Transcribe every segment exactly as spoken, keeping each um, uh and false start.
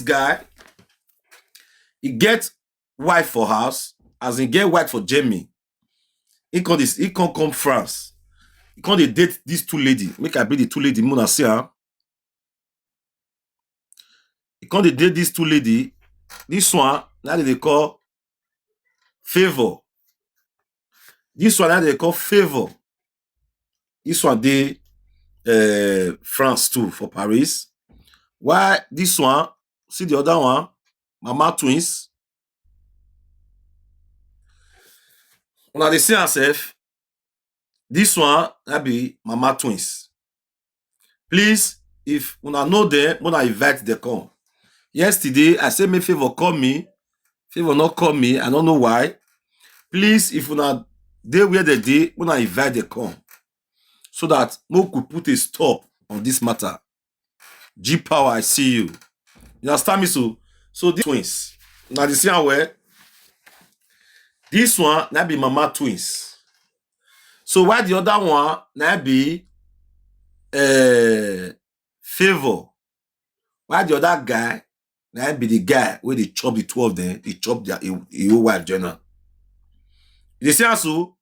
guy, he get wife for house, as in get wife for Germany. He come this, he come come France. He come dey date these two lady. Make I bring the two lady, make una see am. He come dey date these two lady. This one, now they call Favor. This one, now they call Favor. This one dey uh, France too, for Paris. Why this one? See the other one, Mama Twins. Una dey see herself. This one, that be Mama Twins. Please, if una know them, una invite them come. Yesterday, I say make Favor call me. Favor not call me. I don't know why. Please, if una dey where they dey, una invite them come. So that we could put a stop on this matter. G Power, I see you. You understand me? So, so these twins. Now, the same way. This one, that be Mama Twins. So, why the other one, that be uh, Favor? Why the other guy, that be the guy where they chop the two of them, they chop their a, a whole wife journal? They say so.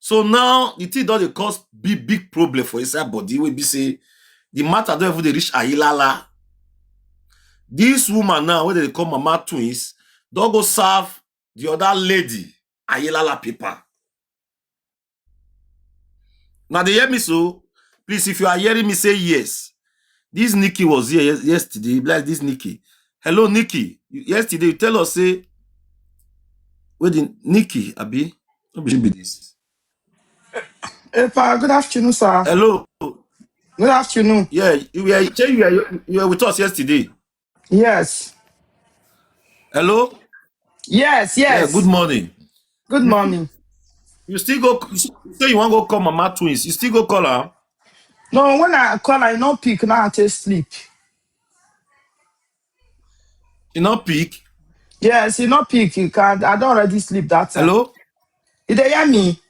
So now the thing don dey cause big, big problem for inside body wey be say the matter don even dey reach Ayilala. This woman now, wey dem dey call Mama Twins, don go serve the other lady Ayilala paper. Now they hear me so? Please, if you are hearing me, say yes. This Nikki was here yes- yesterday. Like this Nikki. Hello, Nikki. You- Yesterday you tell us say, wait, the Nikki, Abi? No be she be this. Epa, good afternoon, sir. Hello. Good afternoon. Yeah, you were, you were, you were with us yesterday. Yes. Hello. Yes, Yeah. yes. Good morning. Good morning. You still go? You say you want go call Mama Twins. You still go call her? No, when I call, I no pick. Now I take sleep. You not pick. Yes, you no pick. You can. I don't already sleep that time. Hello. You dey hear me?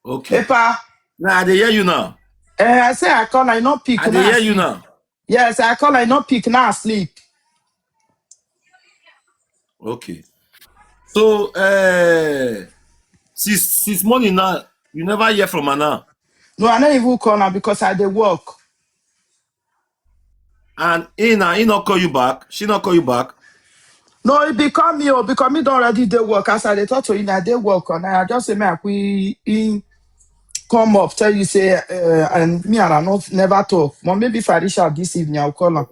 Okay. Epa. Now I dey hear you now. Eh, I say I call, I no pick. I dey Now I hear you sleep. Now. Yes, I call, I no pick. Now I sleep. Okay. So uh, since since morning now, you never hear from her now. No, I no even call now because I dey work. And he now he not call you back. She not call you back. No, he be call me, oh, because me don't already dey work. As I dey talk to you, I dey work. And I just say, me, I quick in come up, tell you say, uh, and me and I not never talk. But maybe if I reach out this evening, I'll call her.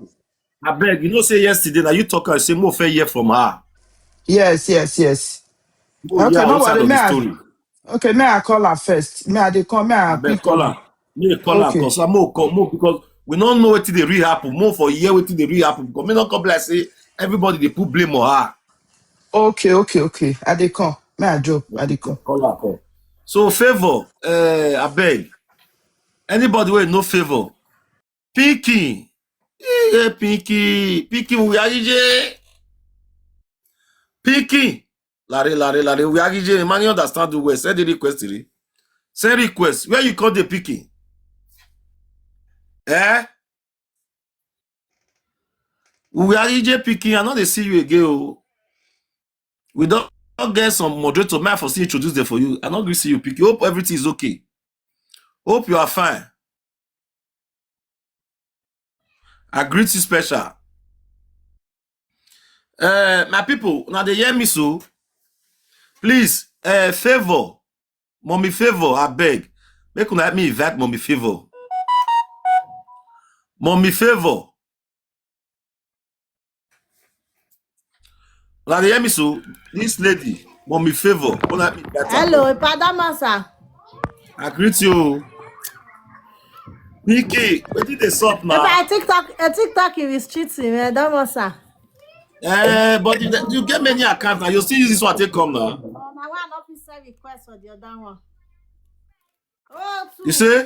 I beg. You know, say yesterday now you talk and say more fair hear from her. Yes, yes, yes. Oh, Okay, yeah, no outside worry, of the man. Story. Okay, may I call her first? May I dey call? May I I beg quick call call? Her. Me call her Okay, because I more call more because we don't know what they really happen. More for hear what they really happen. Because me not come like say everybody they put blame on her. Okay, okay, okay. I dey come. May I drop? I dey come. Call her call. So Favor, uh, I beg. Anybody wey no Favor, Pinky, yeah, Pinky, Pinky, we are Pinky. Larry, Larry, Larry, we are man. You understand the way? Send the request, Larry. Send request. Where you call the Pinky? Eh? We are Pinky. I know they see you again. Oh. We don't get some moderator. May I first introduce them for you? I not agree see you, Pinky. Hope everything is okay. Hope you are fine. I greet you special. Uh, my people, now they hear me so. Please, uh, Favor, Mommy Favor, I beg. Make una help me invite Mommy Favor. Mommy Favor. Now they hear me so. This lady, Mommy Favor. Una help me invite her. Hello, Padamasa. I greet you. Nikki, where did they sup If now? I TikTok, a TikTok is cheating, man. Don't massa. Eh, but you, you get many accounts now. You still use this one take come now. Oh, my one not fit send request for the other one. Oh, You two. see?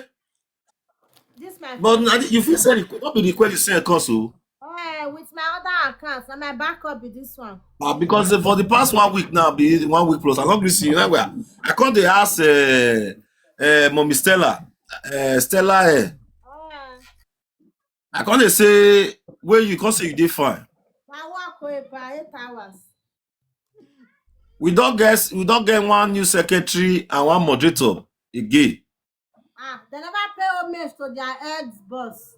This my But phone. now you feel say requ- not be request you send come so. Oh, eh, with my other account, and my backup be this one. Uh, because for the past one week now, be one week plus, I don't agree see you anywhere. I can't dey ask uh, uh, Mommy Stella. Uh, Stella, eh. Oh, eh. I come dey say, when you come say you dey fine. My work wey by eight hours. We don get we don get one new secretary and one moderator again. Ah, they never pay homage to their head boss.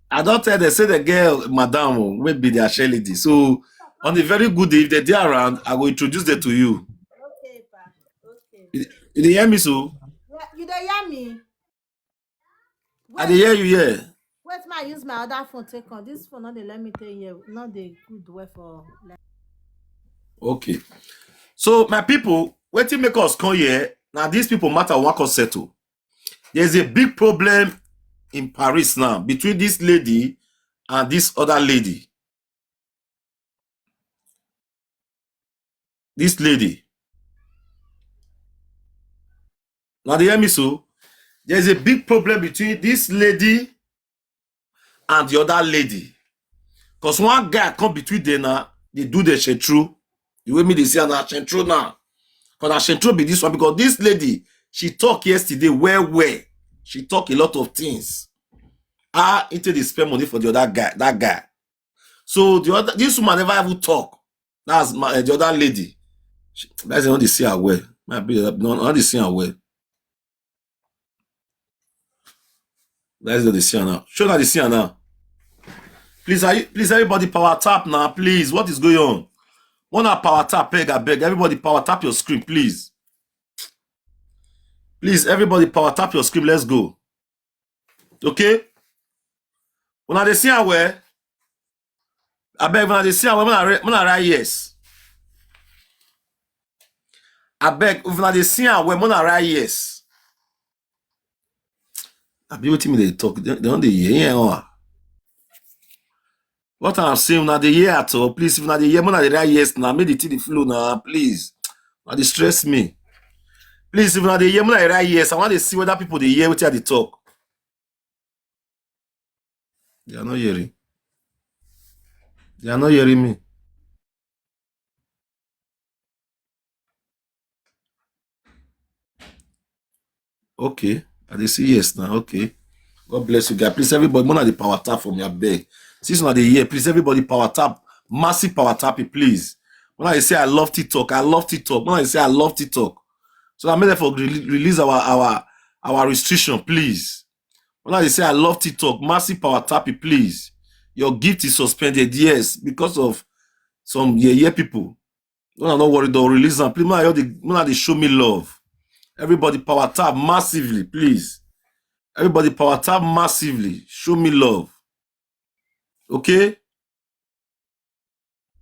I don tell them say the girl madam o, wey be their chair lady. So on a very good day, if they dey around, I go introduce them to you. Okay, pa. Okay. You, you dey hear me so? Yeah, you dey hear me? I dey hear you here. Wait, ma use my other phone take on. This phone no dey let me take here. No dey good well for like. Okay. So my people, wetin make us come here? Now these people matter we wan come settle. There's a big problem in Paris now between this lady and this other lady. This lady. Now they hear me so. There's a big problem between this lady and the other lady. Because one guy come between them now, they do the shentru. The way me they see na shentru now. Because na shentru be this one, because this lady, she talk yesterday well well. She talk a lot of things. Ah, into dey spend money for the other guy, that guy. So the other this woman never even talk. That's my, eh, the other lady. She, that's not the see her well. My be no, not the see her well. That's not the see her now. Show that the see her now. Please, are you, please, everybody, power tap now, please. What is going on? Wanna power tap, beg, I beg. Everybody, power tap your screen, please. Please, everybody, power tap your screen. Let's go. Okay? Una dey see am well? I beg, una dey see am well? Una write, una write yes. I beg, if una dey see am well, una write yes. I be wetin me dey talk. They, they don't dey hear. Hear am. What I'm saying, una dey hear at all? Please, if una dey hear, una dey write yes now. Make the thing dey flow now, please. Una dey stress me. Please, if una dey hear, una dey write yes. I want to see whether people dey hear wetin I dey talk. They are not hearing. They are not hearing me. Okay, I dey see yes now. Okay, God bless you, guys. Please, everybody, una dey power tap for me, I beg. Since una dey hear, please, everybody, power tap, massive power tap it, please. When I say I love TikTok, I love TikTok. When I say I love TikTok, so that make them for rele- release our our our restriction, please. When I say I love TikTok, massive power tap it, please. Your gift is suspended, yes, because of some yeah yeah people. When I no worry, they'll release them. Please, man, you dey, man, they show me love. Everybody power tap massively, please. Everybody power tap massively. Show me love. Okay?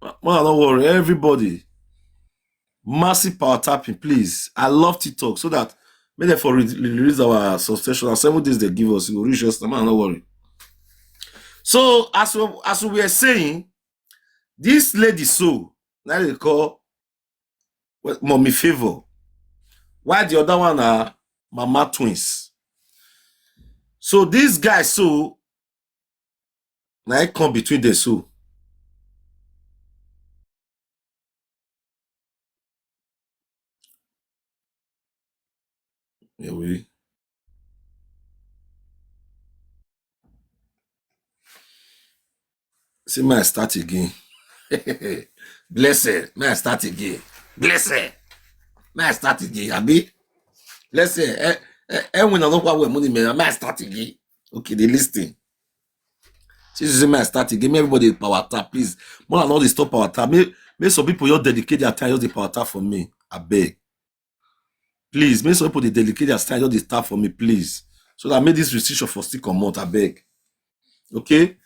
Man, I don't worry. Everybody. Massive power tapping, please. I love TikTok so that may therefore re- release our subscription. And seven days they give us, it will reach us. Man, I don't worry. So as we, as we were saying, this lady so now they call well, Mommy Favor. Why the other one are Mama Twins? So this guy so now I come between the so. Yeah, we. See, may I start again? Blessed. May I start again? Blessed. May I start again? Abi? Blessed. Eh, eh, eh, when I don't want money, man, may I start again? Okay, they listen. Since you say may I start again, may everybody power tap, please. More than all this stop power tap. May, may some people just dedicate their time, just the power tap for me. I beg. Please, make some people they dedicate their time, just the tap for me, please. So that make this restriction for still come out, I beg. Okay?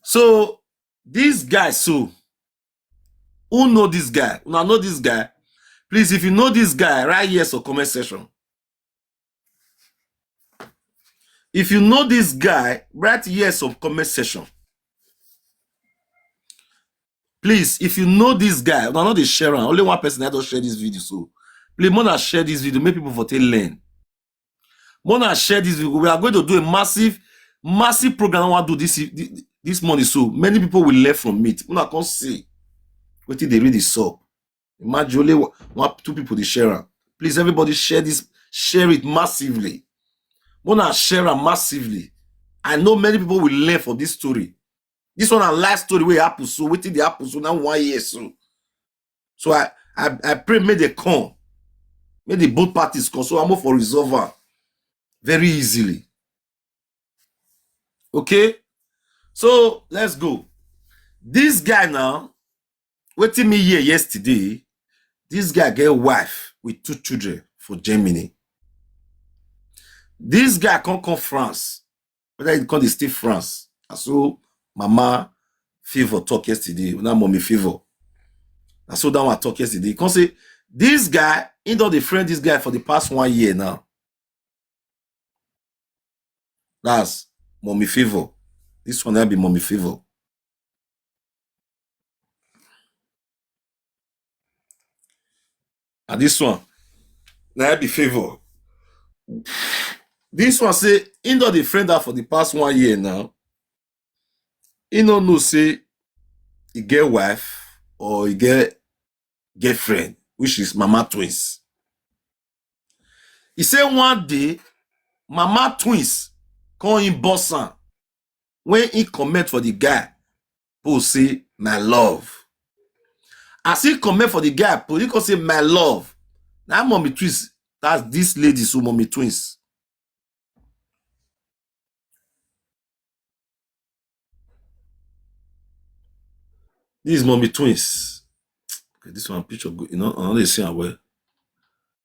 So this guy, so who know this guy? Una know this guy? Please, if you know this guy, write yes or comment section. If you know this guy, write yes or comment section. Please, if you know this guy, una no dey share am. Only one person I don share this video, so please, mona share this video, make people for take learn. Mona share this video. We are going to do a massive, massive program I want to do this e- thi- this morning, so many people will learn from it. Mona come see wetin dey really sup. Imagine only one, one two people dey share am. Please, everybody share this, share it massively. Mona share am massively. I know many people will learn from this story. This one a life story wey happen so, wetin dey happen so, now one year so. So I, I, I pray make they come, make the both parties come, so I'm for resolve am very easily. Okay, so let's go. This guy now, wetin me hear yesterday, this guy get wife with two children for Germany. This guy come come France, whether he come dey stay France. And so Mama Favor talk yesterday, now Mommy Favor. And so that one talk yesterday. He come say, this guy, he don dey friend this guy for the past one year now. That's Mommy Favor. This one na be Mommy Favor. And this one, na be Favor. This one say, he don dey friend her for the past one year now. He no know say he get wife or he get girlfriend, which is Mama Twins. He say one day, Mama Twins come inbox am when he comment for the guy, post say, "My love." As he comment for the guy, post, he come say, "My love." Now Mommy Twins, that's this lady, so Mommy Twins. This is Mommy Twins. Okay, this one picture good. You know, I know they see her well.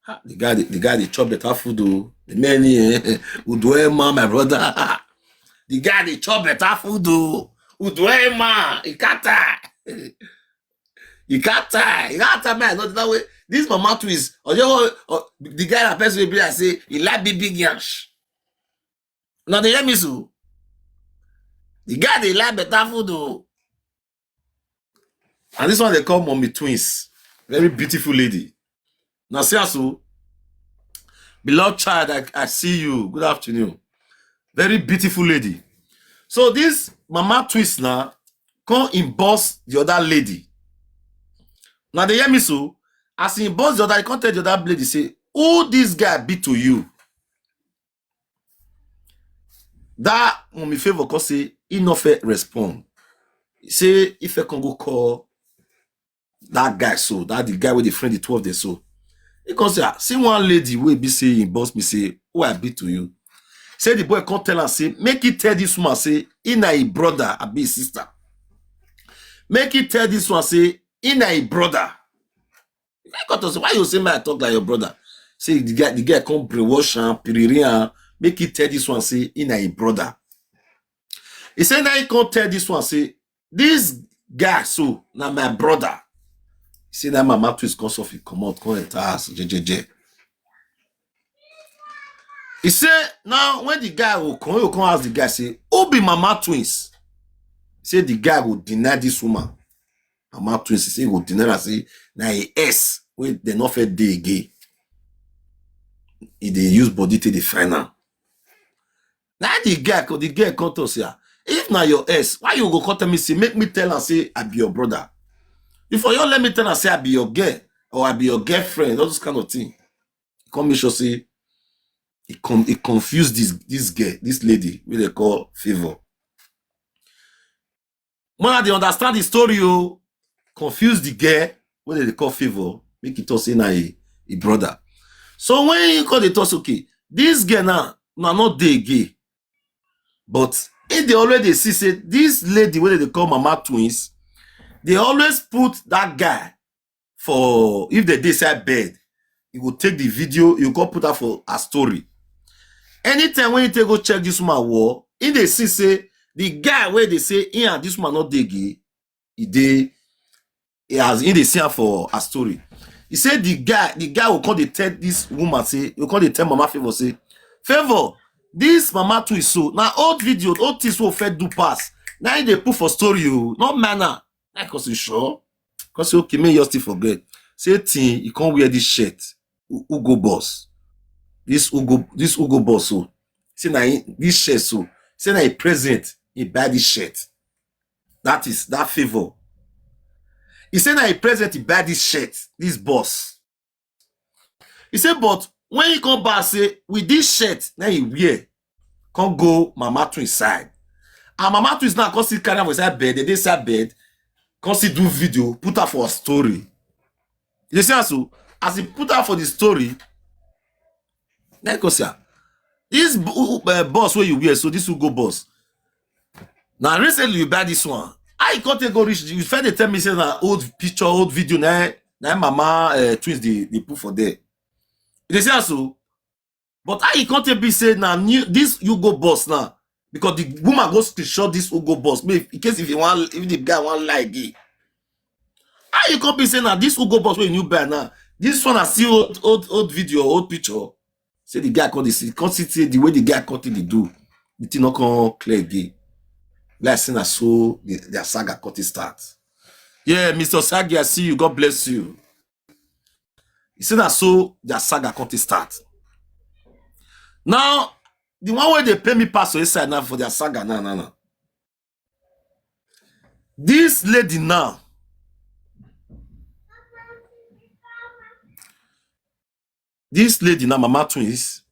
Ha, the guy, the, the guy, they chop better food, though. The man here, Uduema, my brother. The guy, they chop better food, though. Uduema, Ikata. Ikata, Ikata, man, not that way. This Mama Twins, or you know, or the guy that person will be like say, he like big, big yansh. Now they hear me so. The guy, they like better food, though. And this one they call Mommy Twins. Very beautiful lady. Now see her so. Beloved child, I, I see you. Good afternoon. Very beautiful lady. So this Mama Twins now come inbox the other lady. Now they hear me so. As he inbox the other, he come tell the other lady say, "Who this guy be to you?" That Mommy Favor come say he no fit respond. He say if I can go call that guy so, that the guy with the friend, the two of them so. He come say, "Ah, see one lady wey be say he inbox me say, 'Who I be to you?'" Say the boy come tell her say, make he tell this woman say, he na his brother, I be his sister. Make he tell this one say, he na his brother. I got to say, why you say my talk like your brother? Say the guy, the guy come brainwash am, piriri am, make he tell this one say, he na his brother. He say now he come tell this one say, this guy so, na my brother. He say that Mama Twins come suffer, come out, come enter house, jejeje. He say now when the guy will come, he will come ask the guy say, who be Mama Twins? He say the guy will deny this woman. Mama Twins say he will deny and say, na his ex, wey they no fit dey again. He dey use body take the final. Now the guy, the girl come to say, "Ah, if na your ex, why you go come tell me say, make me tell her say I be your brother? If you let me tell her say I be your girl or I be your girlfriend, all those kind of thing." He come make sure say he come he confused this this girl, this lady, wey they call Favor. Mona, they understand the story, oh. Confuse the girl, wey they call Favor, make it talk say na a, a brother. So when you call the talk, okay, this girl now, na not dey again. But if they already see say this lady, wey they call Mama Twins, they always put that guy for, if they dey inside bed, he go take the video, he go put that for a story. Anytime when you take go check this woman wall, he dey see say the guy wey they say he and this woman not dey again, he dey, he has, he dey see her for a story. He said the guy, the guy will come dey tell this woman say, will come dey tell Mama Favor say, Favor, this Mama Twins so, na old video, old things wey we fit do pass. Now he dey put for story, oh, not manner. Like, cause you sure? Cause you, okay, make you still forget. Say thing, he come wear this shirt. U- Hugo Boss. This Hugo, this Hugo Boss, so. Say na him, this shirt, so. Say na a present, he buy this shirt. That is that Favor. He say na a present, he buy this shirt, this boss. He say, but when he come back, say, with this shirt, now he wear. come go Mama Twins side. And Mama Twins now come still carry am for inside bed, dey dey inside bed, come still do video, put am for story. You see am so? As he put am for the story, na you go see am. This bu-, uh, boss wey you wear so, this Ugo boss, na recently you buy this one. How you come take go reach? You first dey tell me say na old picture, old video, na, na Mama, uh, Twins dey, dey put for there. You dey see am so? But how you come take be say na new, this Ugo boss now? Because the woman go screenshot this Ugo boss. Make, in case if you want, if the guy want lie again. How you come be say na this Ugo boss wey you new buy now? This one na still old, old, old video, old picture. Say the guy come dey see, come see say the way the guy come take dey do, the thing no come clear again. Like say na so the, their saga come take start. Yeah, Mister Osagi, I see you. God bless you. You see, na so their saga come take start. Now, the one wey dey pay me pass for inside now for their saga now, now, now. This lady now, this lady now, Mama Twins.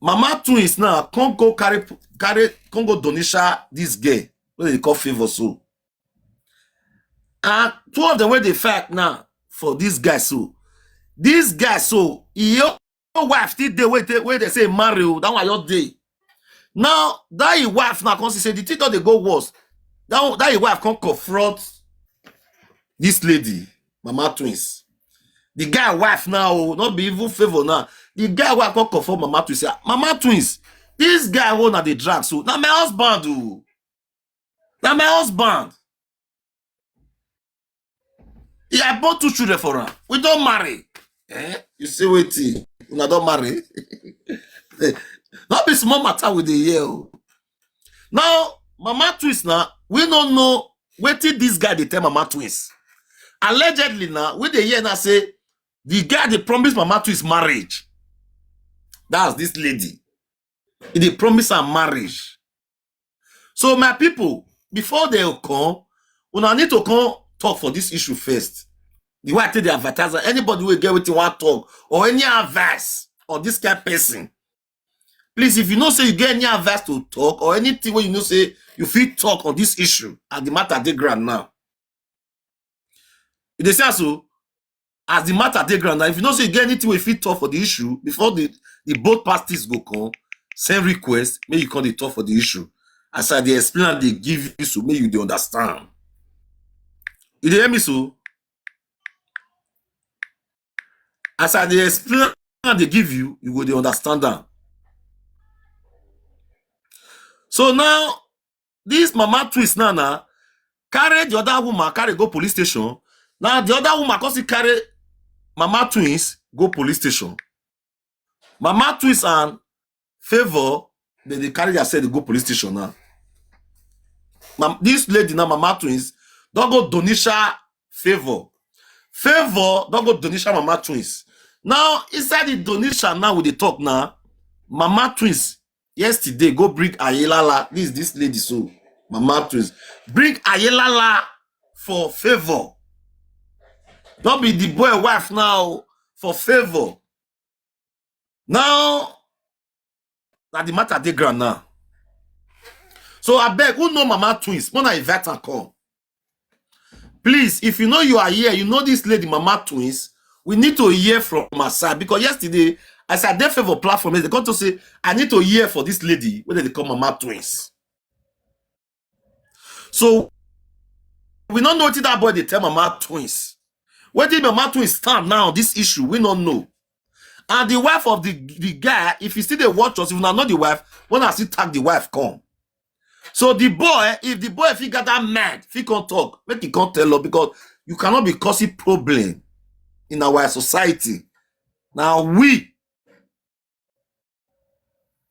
Mama Twins now come go carry, carry, come go donisha this girl wey dey call Favour so. And two of them wey dey fight now for this guy so. This guy so, e own wife still dey wey dey, wey dey say marry o, that one just dey. Now, that him wife now come see say the thing don dey go worse. That one, that him wife come confront this lady, Mama Twins. The guy wife now o, not be even Favour now. The guy wife come confront Mama Twins say, "Ah, Mama Twins, this guy wey una dey drag so, na my husband o. Na my husband. Yeah, I born two children for am. We don marry." Eh? You say wetin? Una don marry? No be small matter we dey hear o. Now, Mama Twins now, we no know wetin this guy dey tell Mama Twins. Allegedly now, we dey hear now say the guy dey promise Mama Twins marriage. That's this lady. He dey promise am marriage. So my people, before they come, una need to come talk for this issue first. The way I take the advertiser, anybody wey get wetin wan talk or any advice on this kind person, please, if you know say you get any advice to talk or anything wey you know say you fit talk on this issue as the matter dey ground now. You dey see am so? As the matter dey ground now, if you know say you get anything wey you fit talk for the issue before the, the both parties go come, send request, make you come dey talk for the issue. As I dey explain am, dey give you so make you dey understand. You dey hear me so? As I dey explain am, dey give you, you go dey understand am. So now, this Mama Twins now, now carry the other woman, carry go police station. Now the other woman come still carry Mama Twins go police station. Mama Twins and Favour, they dey carry their self dey go police station now. Mam-, this lady now, Mama Twins, don go donisha Favour. Favour don go donisha Mama Twins. Now, inside the donisha now we dey talk now, Mama Twins yesterday go bring Ayelala. This, this lady so, Mama Twins, bring Ayelala for Favour. Don be the boy wife now for Favour. Now, na the matter dey ground now. So abeg, who know Mama Twins? Make una invite am come. Please, if you know you are here, you know this lady, Mama Twins, we need to hear from her side. Because yesterday, as I dey Favour platform, they come to say, I need to hear for this lady, whether they call Mama Twins. So, we no know wetin that boy dey tell Mama Twins. Wetin Mama Twins stand now on this issue, we no know. And the wife of the, the guy, if you still dey watch us, if una know the wife, una still tag the wife come. So the boy, if the boy fit gather mind, fit come talk, make he come tell us, because you cannot be causing problem in our society. Now we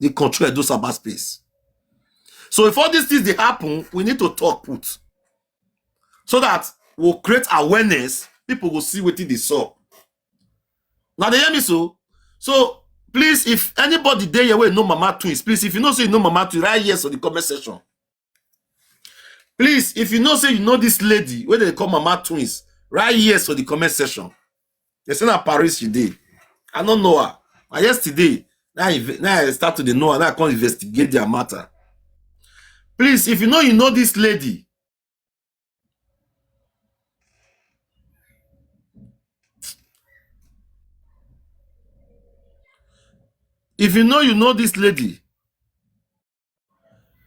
dey control Edo cyberspace. So if all these things dey happen, we need to talk put, so that we'll create awareness. People go see wetin dey sup. Now they hear me so. So please, if anybody dey here wey know Mama Twins, please, if you know say you know Mama Twins, write yes for the comment section. Please, if you know say you know this lady wey they call Mama Twins, write yes for the comment section. They say na Paris she dey. I no know her. Na yesterday, Now I, now I start to dey know, and I come investigate their matter. Please, if you know, you know this lady. If you know, you know this lady.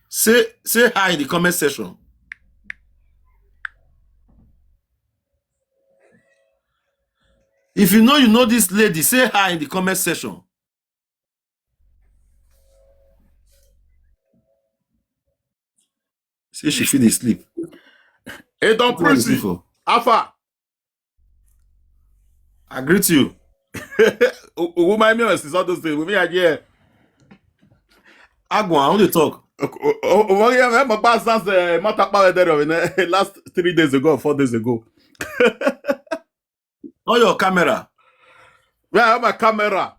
Say, say hi in the comment section. If you know, you know this lady, say hi in the comment section. Say she feel dey sleep. Hey, Don Prissy. Alpha. I greet you. Woman, me since all those days. We are here. Agwa, how dey talk? Omo, yeah, man, my past, uh, matter power there, uh, last three days ago, four days ago. On your camera. Where are my camera?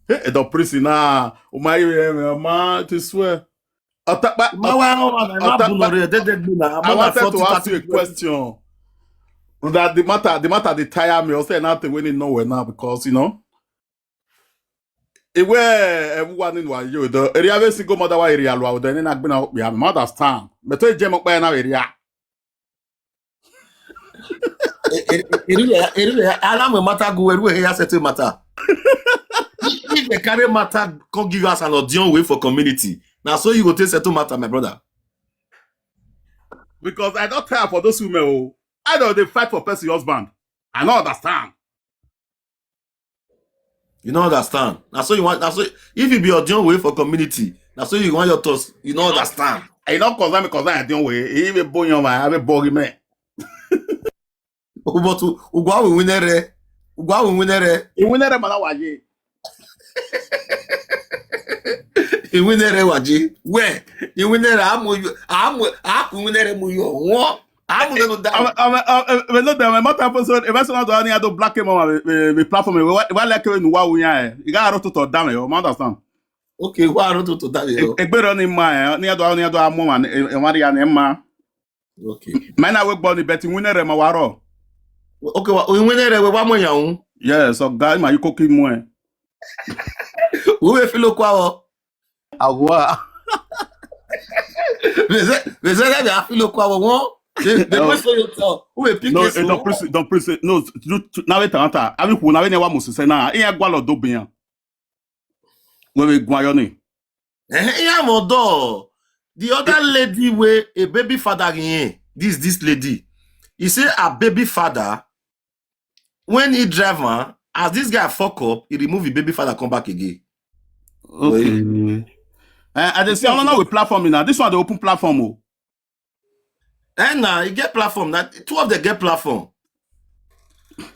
Hey, Don Prissy, nah. Oh my, yeah, man, I swear. Otapa, Ma wa, ma wa, ma Otapa- bu no re, de, de, de, na, I more than wanted to forty, ask you a thirty. Question. That the matter, the matter dey tire me. I say nothing when you know where now because, you know. Ewe everyone in wa yo the area we single mother wa area lwa the na gbina we am understand. But to je mo pa na area. Eri, eri, eri, eri, ala mo matter go, eri, eri, settle matter. If, if they carry matter, come give you as an audience way for community. Now, so you go take settle matter, my brother. Because I don't tire for those women. Oh. I don't they fight for person husband. I don't understand. You don't understand. Now, so you want, now, so if you be audience way for community, now, so you want your thoughts, you don't understand. I don't cause me cause I don't way. Even boy on my, I be boy man. But ugwa we winere. Ugwa we winere. You will never man waje. Iwinere waji. Where? Iwinere amu, amu, aku winere mu yo. Won. Amu no da. I'm, I'm, I'm, I'm, no, the matter person. If I say not any other black man, we platform. We like we know what we are. You got to talk down. You understand? Okay, wa ro to to da yo. Egbero ni ma, ni ado, ni ado amo man, e wari ya ni ma. Okay. Mena we gboni beti winere ma waro. Okay, wa winere we wa mo yan. Yes, so guy ma yuko ki mo e. Wo we filo kwa wo. Awa. We se, we se na be afilo kwa wo won. They, they No. Go so you talk. Wo we pick No, this eh, one. Don't press it, don't press it. No, you, you, now wait, anta. Abi ku na we ne wa mo se na. E ya gwa lo do bian. We we gwa yo ni. Eh, yeah, mo do. The other lady wey a baby father here. This, this lady. He say a baby father, when he drive am, as this guy fuck up, he remove his baby father, come back again. Okay. Eh, I dey see another we platform now. This one dey open platform o. And now he get platform. Now two of them get platform.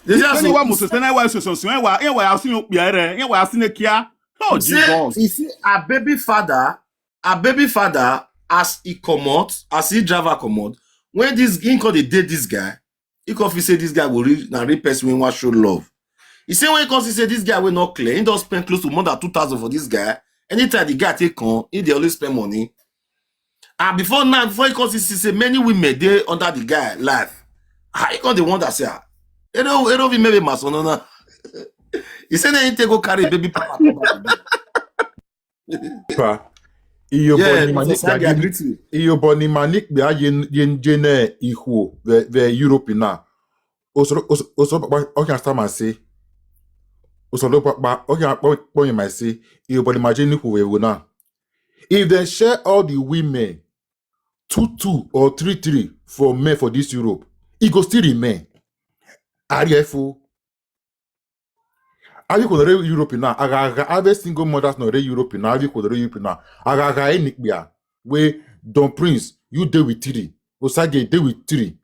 They say When so, wa mo se na wa so so so wa, e wa asin o pia re, e wa asin e kia. Oh, he say, Jesus. He say a baby father, a baby father, as he comot, as he driver comot, when this he come dey date this guy, he come feel say this guy go real na real person wey wan show love. He say when he come see say this guy wey not clear, he don spend close to more than two thousand for this guy. Anytime the guy take come, he dey always spend money. And before now, before he come see, see say many women dey under the guy life. Ah, he come dey wonder say, ah, you know, you know, maybe my son now. He say na he take go carry baby papa come back again. Pa. Iyo Yeah, boni mani Mister Sagi, I greet you. Iyo boni manik be a yen yen jene ihu ve ve Europe na. Osoro osoro pa o can stand and say. Osoro pa o can point my say. Iyo boni imagine ihu ve na. If they share all the women two two or three three for men for this Europe, it go still remain. Ariefo. Abi ko nore Europe na, aga aga ave single mothers nore Europe na, abi ko nore Europe na, aga aga enikpia, we Don Prince, you dey with three, Osage dey with three,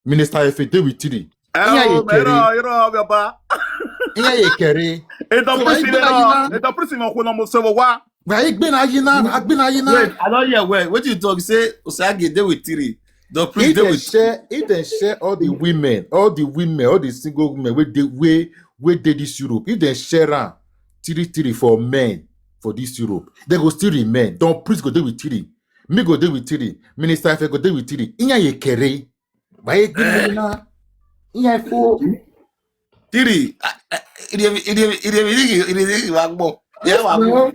Minister Efe dey with three. Iya ye kere. Iro, iro, baba. Iya ye kere. E Don So, Prince I iro, gbena e Don Prince mo ko no mo se wa. Wa igbena yina, agbena yina. Wait, I don't hear well. What you talk? Say Osage dey with three. The priest If dey they with share, if they share all the women, all the women, all the single women, where they where where they this Europe, if they share am three three for men for this Europe, they go still remain. Don Prince go dey with three, me go dey with three, Minister Efe go dey with three. Iya ye kere, wa igbena yina, iya fo. three. Ah, ah, it dey, it dey, it dey, it dey, it dey, it dey, it dey, it dey, it dey, Yeah, wa go.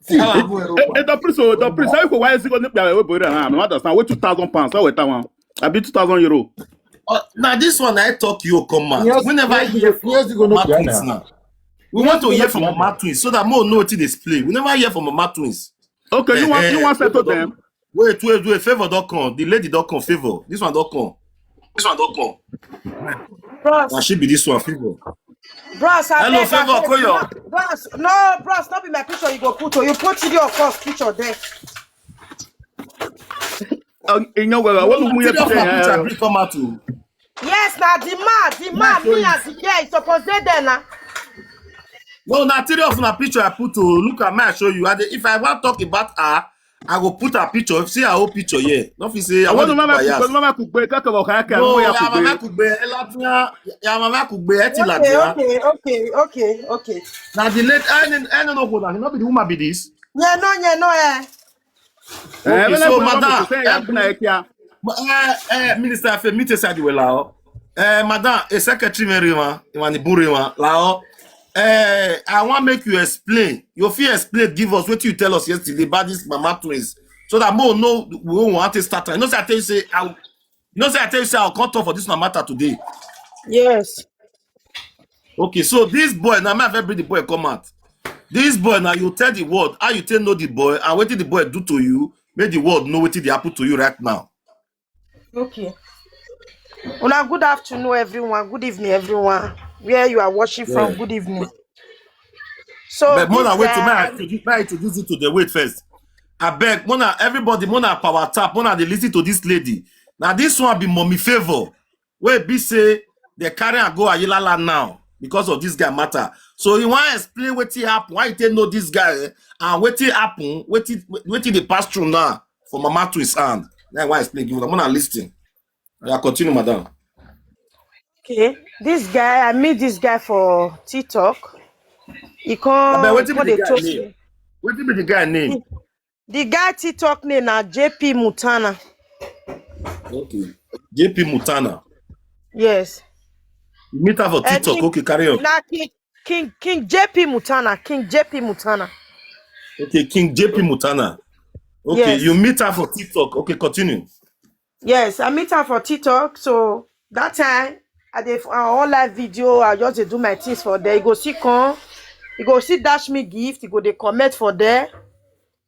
See, Yeah, wa it- go. Eh, eh, the priest, oh, the priest, I go why is it going to be a boy? I don't understand. Wait, two thousand pounds. I wait, one. I be two thousand euro. Uh, now this one I talk you come out. Yes, We never yes, hear yes, from yes, you go know Mama Diana. Twins now. We Yes, want to you hear go from know Mama Twins so that more know what they play. We never hear from Mama Twins. Okay, you Eh, want eh, you want settle hold on. Them? Wait, wait, wait. Favor don't come. The lady don't come. Favor. This one don't come. This one don't come. Bros, That should be this one. Favor. bros, I Hello, beg, I Favor beg. Koyo. No, bros, no, bros, not be my picture. You go put, oh, you put your first picture there. Um, in your way, what do we Three of my picture have? Bring come out too. Yes, now the man, the Now man, show me you. As the girl is supposed to there now. No, now three of my picture I put to look at my show you. I dey- If I want talk about her, I go put her picture. See her whole picture here. Don't you say I I want want to to put her mama here. Kugbe, mama Kugbe, kaka wa kaka, No, mo ya ya mama Kugbe. Kugbe, Elatia, ya mama Kugbe, Eti Okay, Latia. Okay, okay, okay, okay. Now the late, I don't, I don't know who that. Not be the woman be this. Yeah, no, yeah, no, eh. Eh, Okay, when I so go madam, to say, I'm eh, like, yeah. eh, eh, Minister Femi Tesadiwela, eh, madam, a secretary Mary ma, Imani Buri ma, lao. Eh, I want make you explain. You fit explain, give us what you tell us yesterday about this Mama Twins, so that more know we want to start. I know say I tell you say I, you know say I tell you say I'll come talk for this na matter today. Yes. Okay, so this boy now, my favorite the boy come out. This boy now, you tell the world how you tell know the boy and what did the boy do to you. Make the world know what did happen to you right now. Okay. Una good afternoon, everyone. Good evening, everyone. Where you are watching from, Yeah. Good evening. So But Mona, this wait to guy, me, to, me to listen to the wait first. I beg Mona, everybody, Mona power tap, Mona they listen to this lady. Now this one be mommy favor. Where be say they carry and go Ayilala now because of this guy matter. So he want to explain what he happen, why he take know this guy, eh, and what he happen, what he what he dey pass through now for Mama to his hand. Now why explain give Mona listen. Yeah, continue, madam. Okay, this guy, I meet this guy for TikTok. He I beg, come, what be come the dey guy toast name? me. What be the guy name? The guy TikTok name na J P Mutana. Okay. J P Mutana. Yes. You meet her for Eh, TikTok. King, Okay, carry on. na King, King, King J P Mutana. King J P Mutana. Okay, King J P Mutana. Okay, Yes. You meet her for TikTok. Okay, continue. Yes, I meet her for TikTok. So that time, I dey on live video. I just dey do my things for there. You go see come. You go see dash me gift. You go dey comment for there.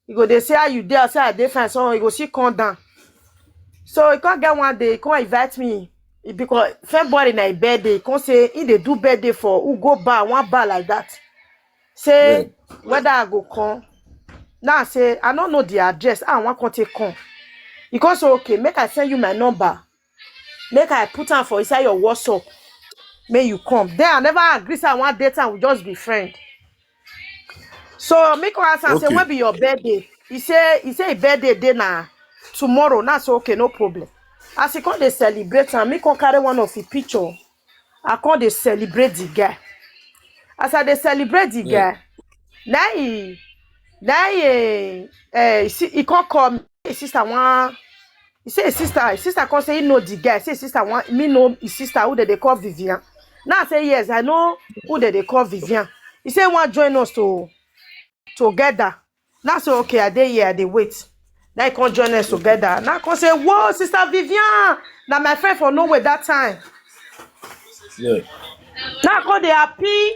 You go dey say how you dey. I say I dey fine. So you go see come down. So he come get one day. He come invite me. He, because February na him birthday. He come say he dey do birthday for who go bar one bar like that. Say whether I go come. Now I say I don't know the address. I want come take come. He come say okay. Make I send you my number. Make I put am for inside your WhatsApp. Make you come. Then I never agree say I want date and we just be friend. So me come ask am say Okay. When be your birthday? He say he say his birthday day na tomorrow. Now so okay, no problem. As he come dey celebrate am, me come carry one of his picture. I come dey celebrate the guy. As I dey celebrate the Yeah. guy, now he now he eh, he see- he come call me. His sister one. He say his sister, his sister come say he know the guy. Say his sister one, me know his sister who they, they call Vivian. Now I say yes, I know who they, they call Vivian. He say one join us to together. Now I say okay, I dey here, I dey wait. Now he come join us together. Now I come say, whoa, sister Vivian, now my friend for nowhere that time. Yeah. Now I come dey happy.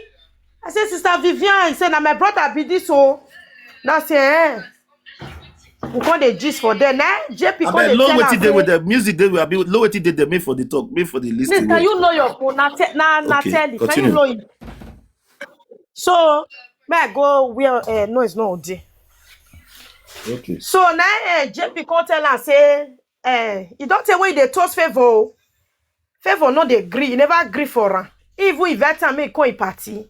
I say, sister Vivian, he say, now my brother be this oh. Now I say, eh. We come dey gist for there. Now J P I come bet dey low tell waiting am day with say, the music day we have been low waiting day they made for the talk, made for the list. please, can you know your phone? Now, te- now, now Okay, tell it. Can you continue. Know it? So may I go where uh, noise no dey. Okay. So now uh, J P come tell am say, uh, you don't tell when they toast favor. Favor no dey gree. You never gree for am. Even invite am make come a party.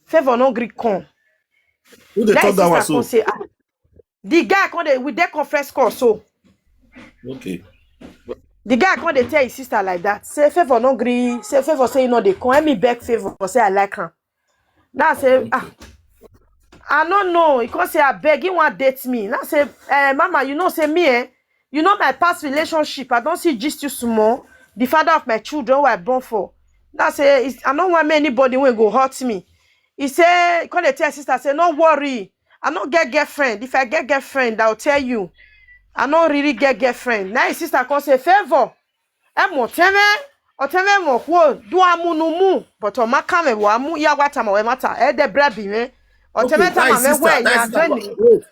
Favor no gree come. Who they Then talk his that one sister come so? Say, ah, the guy come dey with their conference call so. Okay. The guy come dey tell his sister like that. Say favor no gree. Say favor say you know they come. Let me beg favor. Say I like him. Now I say ah, I no know. He come say I beg. He want date me. Now I say, eh, mama, you know say me eh. You know my past relationship. I don't see just too small. The father of my children who I born for. Now I say it's- I don't want anybody when go hurt me. He say, come dey tell sister say, "No worry, I no get girlfriend. If I get girlfriend, I'll tell you. I no really get girlfriend." Now his sister come say, "Favour, emo teme, oteme mo kwo, do amu no mu, but o ma kame wa mu ya wa tama we mata, e de brebi me. O teme tama me we ya deni." Wait,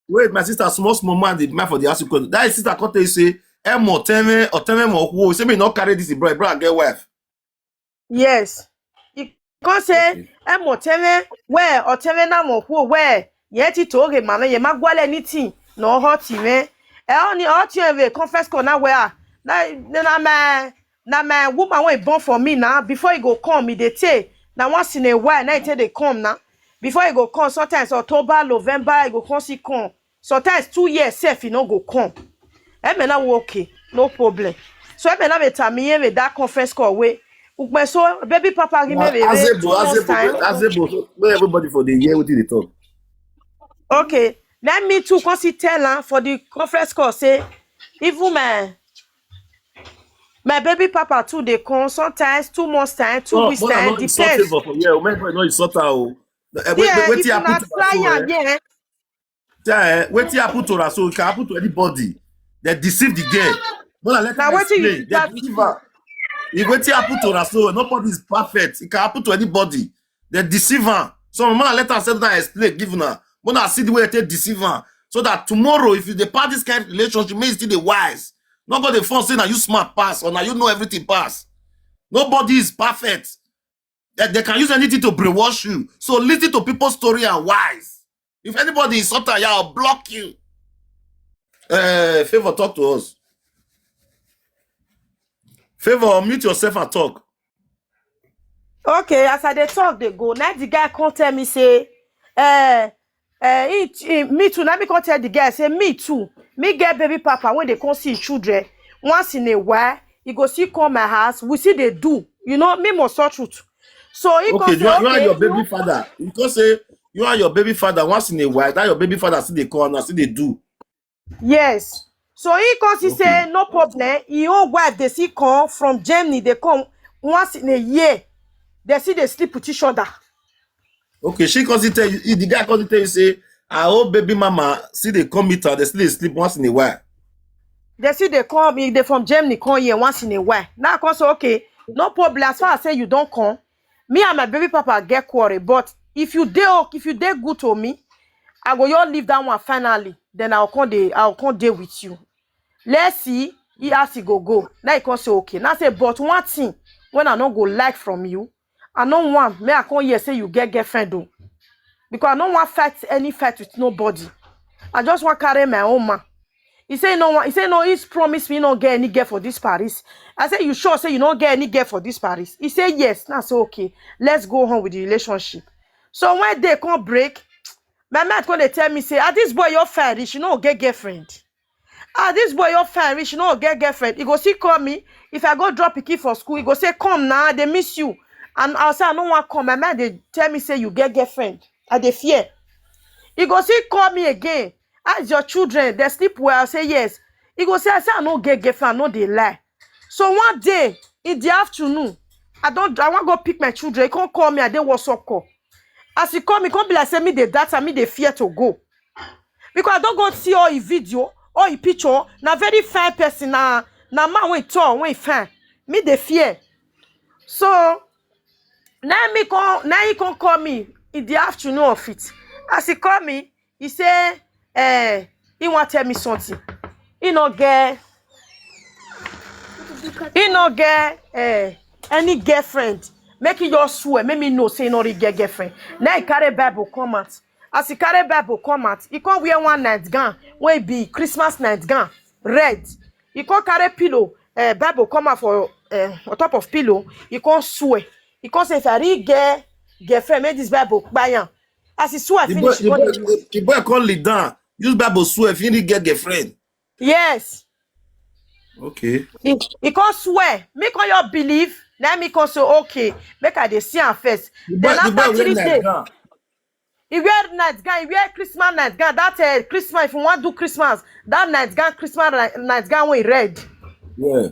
wait, my sister, small, small man, the man for the house, that his sister come tell you say, "Emo teme, oteme mo kwo." Say me no carry this, bro, bro, get wife. Yes. He come say, "Emo teme, we, oteme na mo kwo, we. Ye ti to ge mame, ye ma gwale anything. No hot me." E oni hot you we conference call na we a. Na, na my, na my woman wey born for me now. Before he go come, he dey tey. Na once in a while, now he take dey come now. Before he go come, sometimes October, November, he go come see come. Sometimes two years sef, he no go come. Eme na wo okay, no problem. So eme na me tell me, eme that conference call we. Ukme so baby papa give me Azebo, two months time. Azebo, so where everybody for the year, what did they talk? Okay. Let me too, cause he tell her for the conference call, say, even my, my baby papa too, they come sometimes two months time, two weeks time, depends. Yeah, remember, no, you sort out. Eh, wait, yeah, wait, wait, if you not try, yeah. Yeah, wetin happen to her so, it can happen to anybody. They deceive the girl. Mona, let her explain. They deceive her. If wetin happen to her so, nobody is perfect. It can happen to anybody. They deceive her. So Mona, let her settle down, explain, give her. Mona, see the way they deceive her. So that tomorrow, if you depart this kind of relationship, may still the wise. Not go the phone say now you smart pass or now you know everything pass. Nobody is perfect. They, they can use anything to brainwash you. So listen to people's story and wise. If anybody is something, I'll block you. Uh, Favour, talk to us. Favour, unmute yourself and talk. Okay, as I dey talk, they go. Now the guy come tell me say, eh, eh, he, he, me too. Now me come tell the guy say, me too. Me get baby papa when they come see his children once in a while. He go see come my house. We see they do. You know, me must sort truth. So he okay, you, you are your baby father. You can say you are your baby father once in a while. That your baby father see they come and see they do. Yes. So he come see say no problem. His own wife, they see come from Germany. They come once in a year. They see they sleep with each other. Okay, she come see tell you, the guy come see tell you say, "I old baby mama, see they come meet her, they still dey sleep once in a while." They see they come, if they from Germany come here once in a while. Now I come say, okay, no problem. As far as say you don't come, me and my baby papa get quarrel. But if you dey okay, if you dey good to me, I go your leave that one finally. Then I'll come dey, I'll come dey with you. Let's see, he ask he go go. Now he come say, okay. Now say, but one thing when I no go like from you, I no want me I come here say you get girlfriend though. Because I no want fight any fight with nobody. I just want carry my own man. He say no one. He say no. He's promised me no get any girl for this Paris. I say, you sure say you no get any girl for this Paris? He say yes. Now I say okay. Let's go home with the relationship. So when they come break, my man come dey tell me say, ah, this boy your fine reach, you no get girlfriend. Ah, this boy your fine reach, you no get girlfriend. He go see call me. If I go drop pikin for school, he go say, come now, they miss you. And I'll say I no want come. My man they tell me say you get girlfriend. I dey fear. He go see call me again. Ask your children, they sleep well. I say yes. He go say, I say I no get girlfriend, I no dey lie. So one day in the afternoon, I don't I want go pick my children. He can't call me, I dey WhatsApp call. As he call me, can't be like say me the data, me the fear to go. Because I don't go see all his video, all his picture. Na very fine person, na na man when tall, when fine. Me the fear. So now me come, now he can call me in the afternoon of it. As he call me, he say, eh, he want tell me something. He no get, he no get, eh, any girlfriend. Make he just swear, make me know say he no really get girlfriend. Now he carry Bible come out. As he carry Bible come out, he come wear one nightgown wey be Christmas nightgown, red. He come carry pillow, eh, Bible come out for, eh, on top of pillow. He come swear. He come say, if I really get girlfriend, make this Bible buy am. As he swear finish, he come dey use. The boy come lead down. Use Bible swear if he really get girlfriend. Yes. Okay. He, he come swear. Me come your believe. Now me come say, okay, make I dey see am first. Then after three days, he wear nightgown. He wear Christmas nightgown. That, eh, Christmas, if you want do Christmas, that nightgown, Christmas nightgown wey red. Yeah.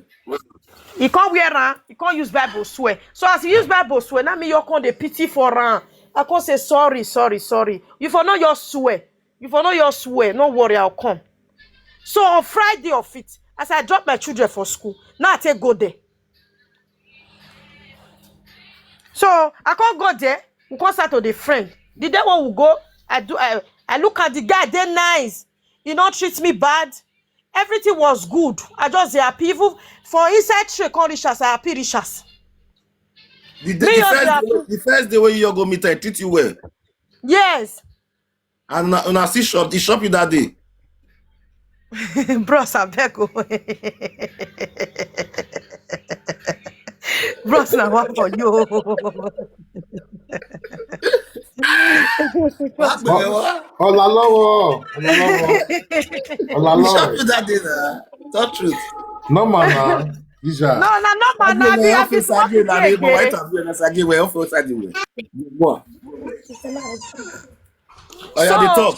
He come wear am. He come use Bible swear. So as he use Bible swear, now me your come dey pity for am. I come say, "Sorry, sorry, sorry." You for no just swear. You for no just swear. No worry, I'll come. So on Friday of it, as I drop my children for school, now I take go there. So I can't go there. We can't start to the friend. The day when we go, I do. I, I look at the guy. They nice. He don't treat me bad. Everything was good. I just dey happy. Even for inside tree, come reach us. I happy reach us. The, day, the, first day, the first day when you go meet, I treat you well. Yes. And una, una see shop, the shop you that day. Bros, I beg you. Bros, na one for you. Ọ̀la lọ́wọ́. Ọ̀la The lọ́wọ́. shop you that day na. Talk truth. Normal na. Visa. No, na normal na. Be happy to work with you again. Oh, yeah, they So, talk.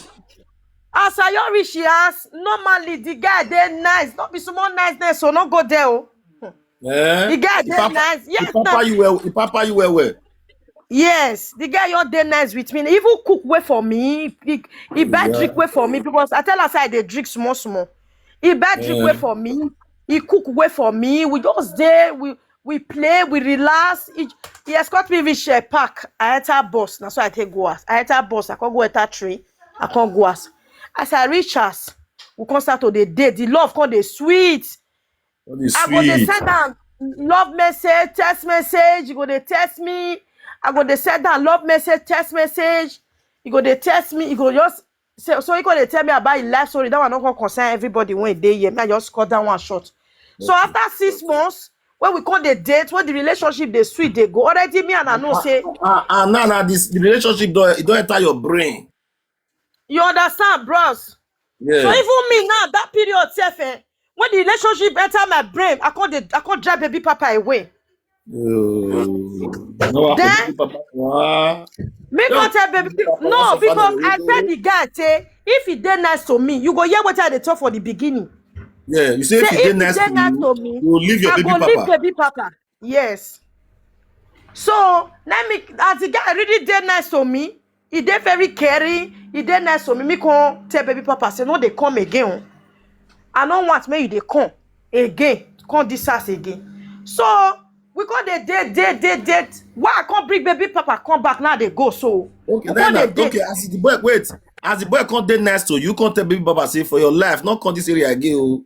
As I reach house, normally the guy dey nice. Not be small niceness, so no go there. Oh. Eh? The guy The dey papa, nice. the Yes, papa na. You well, the papa you well well. Yes, the guy you dey nice with me. He even cook way for me. He, he buy Yeah. Drink way for me because I tell her say I dey drink small small. He buy drink way Yeah. For me. He cook way for me. We just dey, we we play, we relax. He, he escort me reach a park. I enter bus. That's why I take go house. I enter bus. I can't go enter train. I can't go house. As I reach house, we come start to the day. The love come dey sweet. What is I go dey sweet? Send down love message, text message. You go dey text me. I go dey send down love message, text message. You go dey text me. You go just say, so you go dey tell me about your life story. That one no go concern everybody when they hear. Me, I just cut that one short. So after six months, when we call the date, when the relationship dey sweet, they go already. Me and I know say Ah, ah, now, now this the relationship don't, it don't enter your brain. You understand, bros? Yeah. So even me now, that period sef, eh, when the relationship enter my brain, I can't, I can't drive baby papa away. Oh. No, I Then- forget papa. Wow. Me No. go tell baby Papa no, was a because father, I you tell know. The guy say if he dey nice to me, you go hear what I dey talk for the beginning. Yeah, you say if Say you if dey he nice dey to nice you, to me, you will leave your I baby go leave papa. Baby papa. Yes. So let me, as the guy really dey nice to me, he dey very caring, he dey nice to me. Me come tell baby papa say no, they come again. Oh. I don't want me you they come again, come this house again. So we come dey date, date, date, date. Why I can't bring baby papa come back now? They go so. Okay, We then come now, dey date. Okay, as the boy wait, as the boy come dey nice to you, come tell baby papa say for your life, not come this area again. Oh.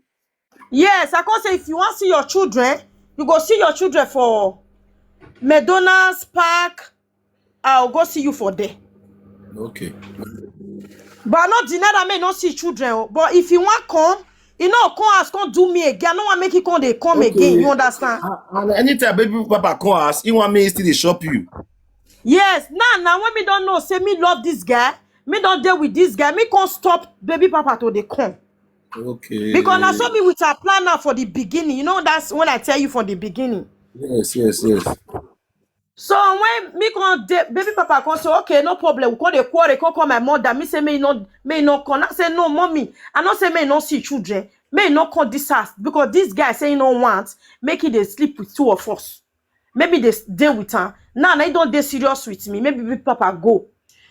Yes, I can say if you want to see your children, you go see your children for McDonald's park. I'll go see you for there. Okay. But I not deny that may not see children. Oh. But if you want come, you know, come as come do me again. I don't want make you come. They come okay. Again. You understand? And, and anytime baby papa come ask, he want me still dey shop you. Yes. Now, now when me don't know, say me love this guy. Me don't deal with this guy. Me can't stop baby papa to they come. Okay. Because I saw me with a plan now for the beginning. You know, that's when I tell you from the beginning. Yes, yes, yes. So when me come, the baby papa come say, okay, no problem. We call the quarry, come call my mother. Me say, may not, may not come. I say, no, mommy. I not say may not see children. May not come this house because this guy say he no want. Make it they sleep with two of us. Maybe they stay with her. Now, now he don't they serious with me. Maybe baby papa go.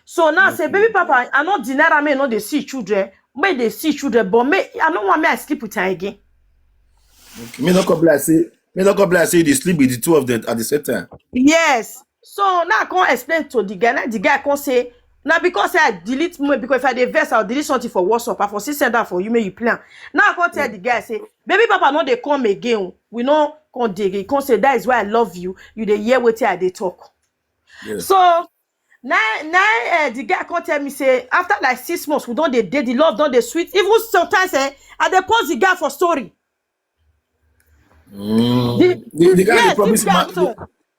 So now okay. Say, baby papa, I not deny I may not they see children. May they see children, but may I don't want me I sleep with her again. Okay. Me not come like say, me not come like say they sleep with the two of them at the same time. Yes. So now I can't explain to the guy. Now the guy can't say, now because I delete me, because if I dey vex, I'll delete something for WhatsApp. I for see send that for you, may you plan. Now I can't tell the guy, say, baby papa, no, they come again. We no come dey again. He can't say, that is why I love you. You dey hear what I dey talk. Yes. So now, now uh, the guy can't tell me, say, after like six months, we don't dey date, the love don't dey sweet. Even sometimes, eh, I dey post the guy for story. Mm. The, the, the guy yes, they promise, ma- they,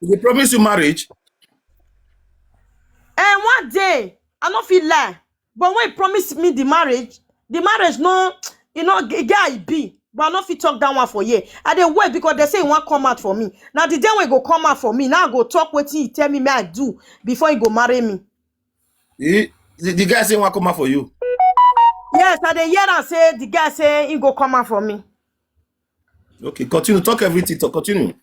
they promise you marriage. And one day, I no fit lie, but when he promised me the marriage, the marriage no, you know, guy be, but I no fit talk that one for here. I dey wait because they say he won't come out for me. Now the day when he go come out for me, now I go talk what he tell me, me I do before he go marry me. He, the, the guy say he won't come out for you. Yes, I dey hear and say the guy say he go come out for me. Okay, continue. Talk everything. Talk, continue.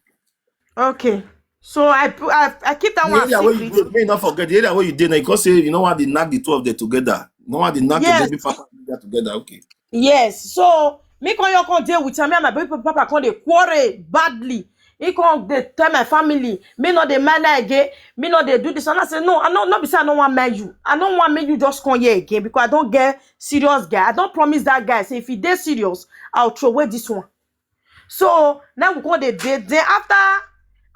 Okay. So I pu- I, I keep that The one area where you secret. Dey, may you not forget the area where you dey now. You come say you know what the knack the two of them together. You know what the knack the Yes. baby papa together. Okay. Yes. So me come you come deal with me and my baby papa come dey quarrel badly. He come dey tell my family, me no dey mind her again, me no dey do this. And I say, no, I no, no be say I no want marry you. I no want make you just come here again because I don't get serious guy. I don't promise that guy. Say if he dey serious, I'll throw away this one. So now we come dey date. Then after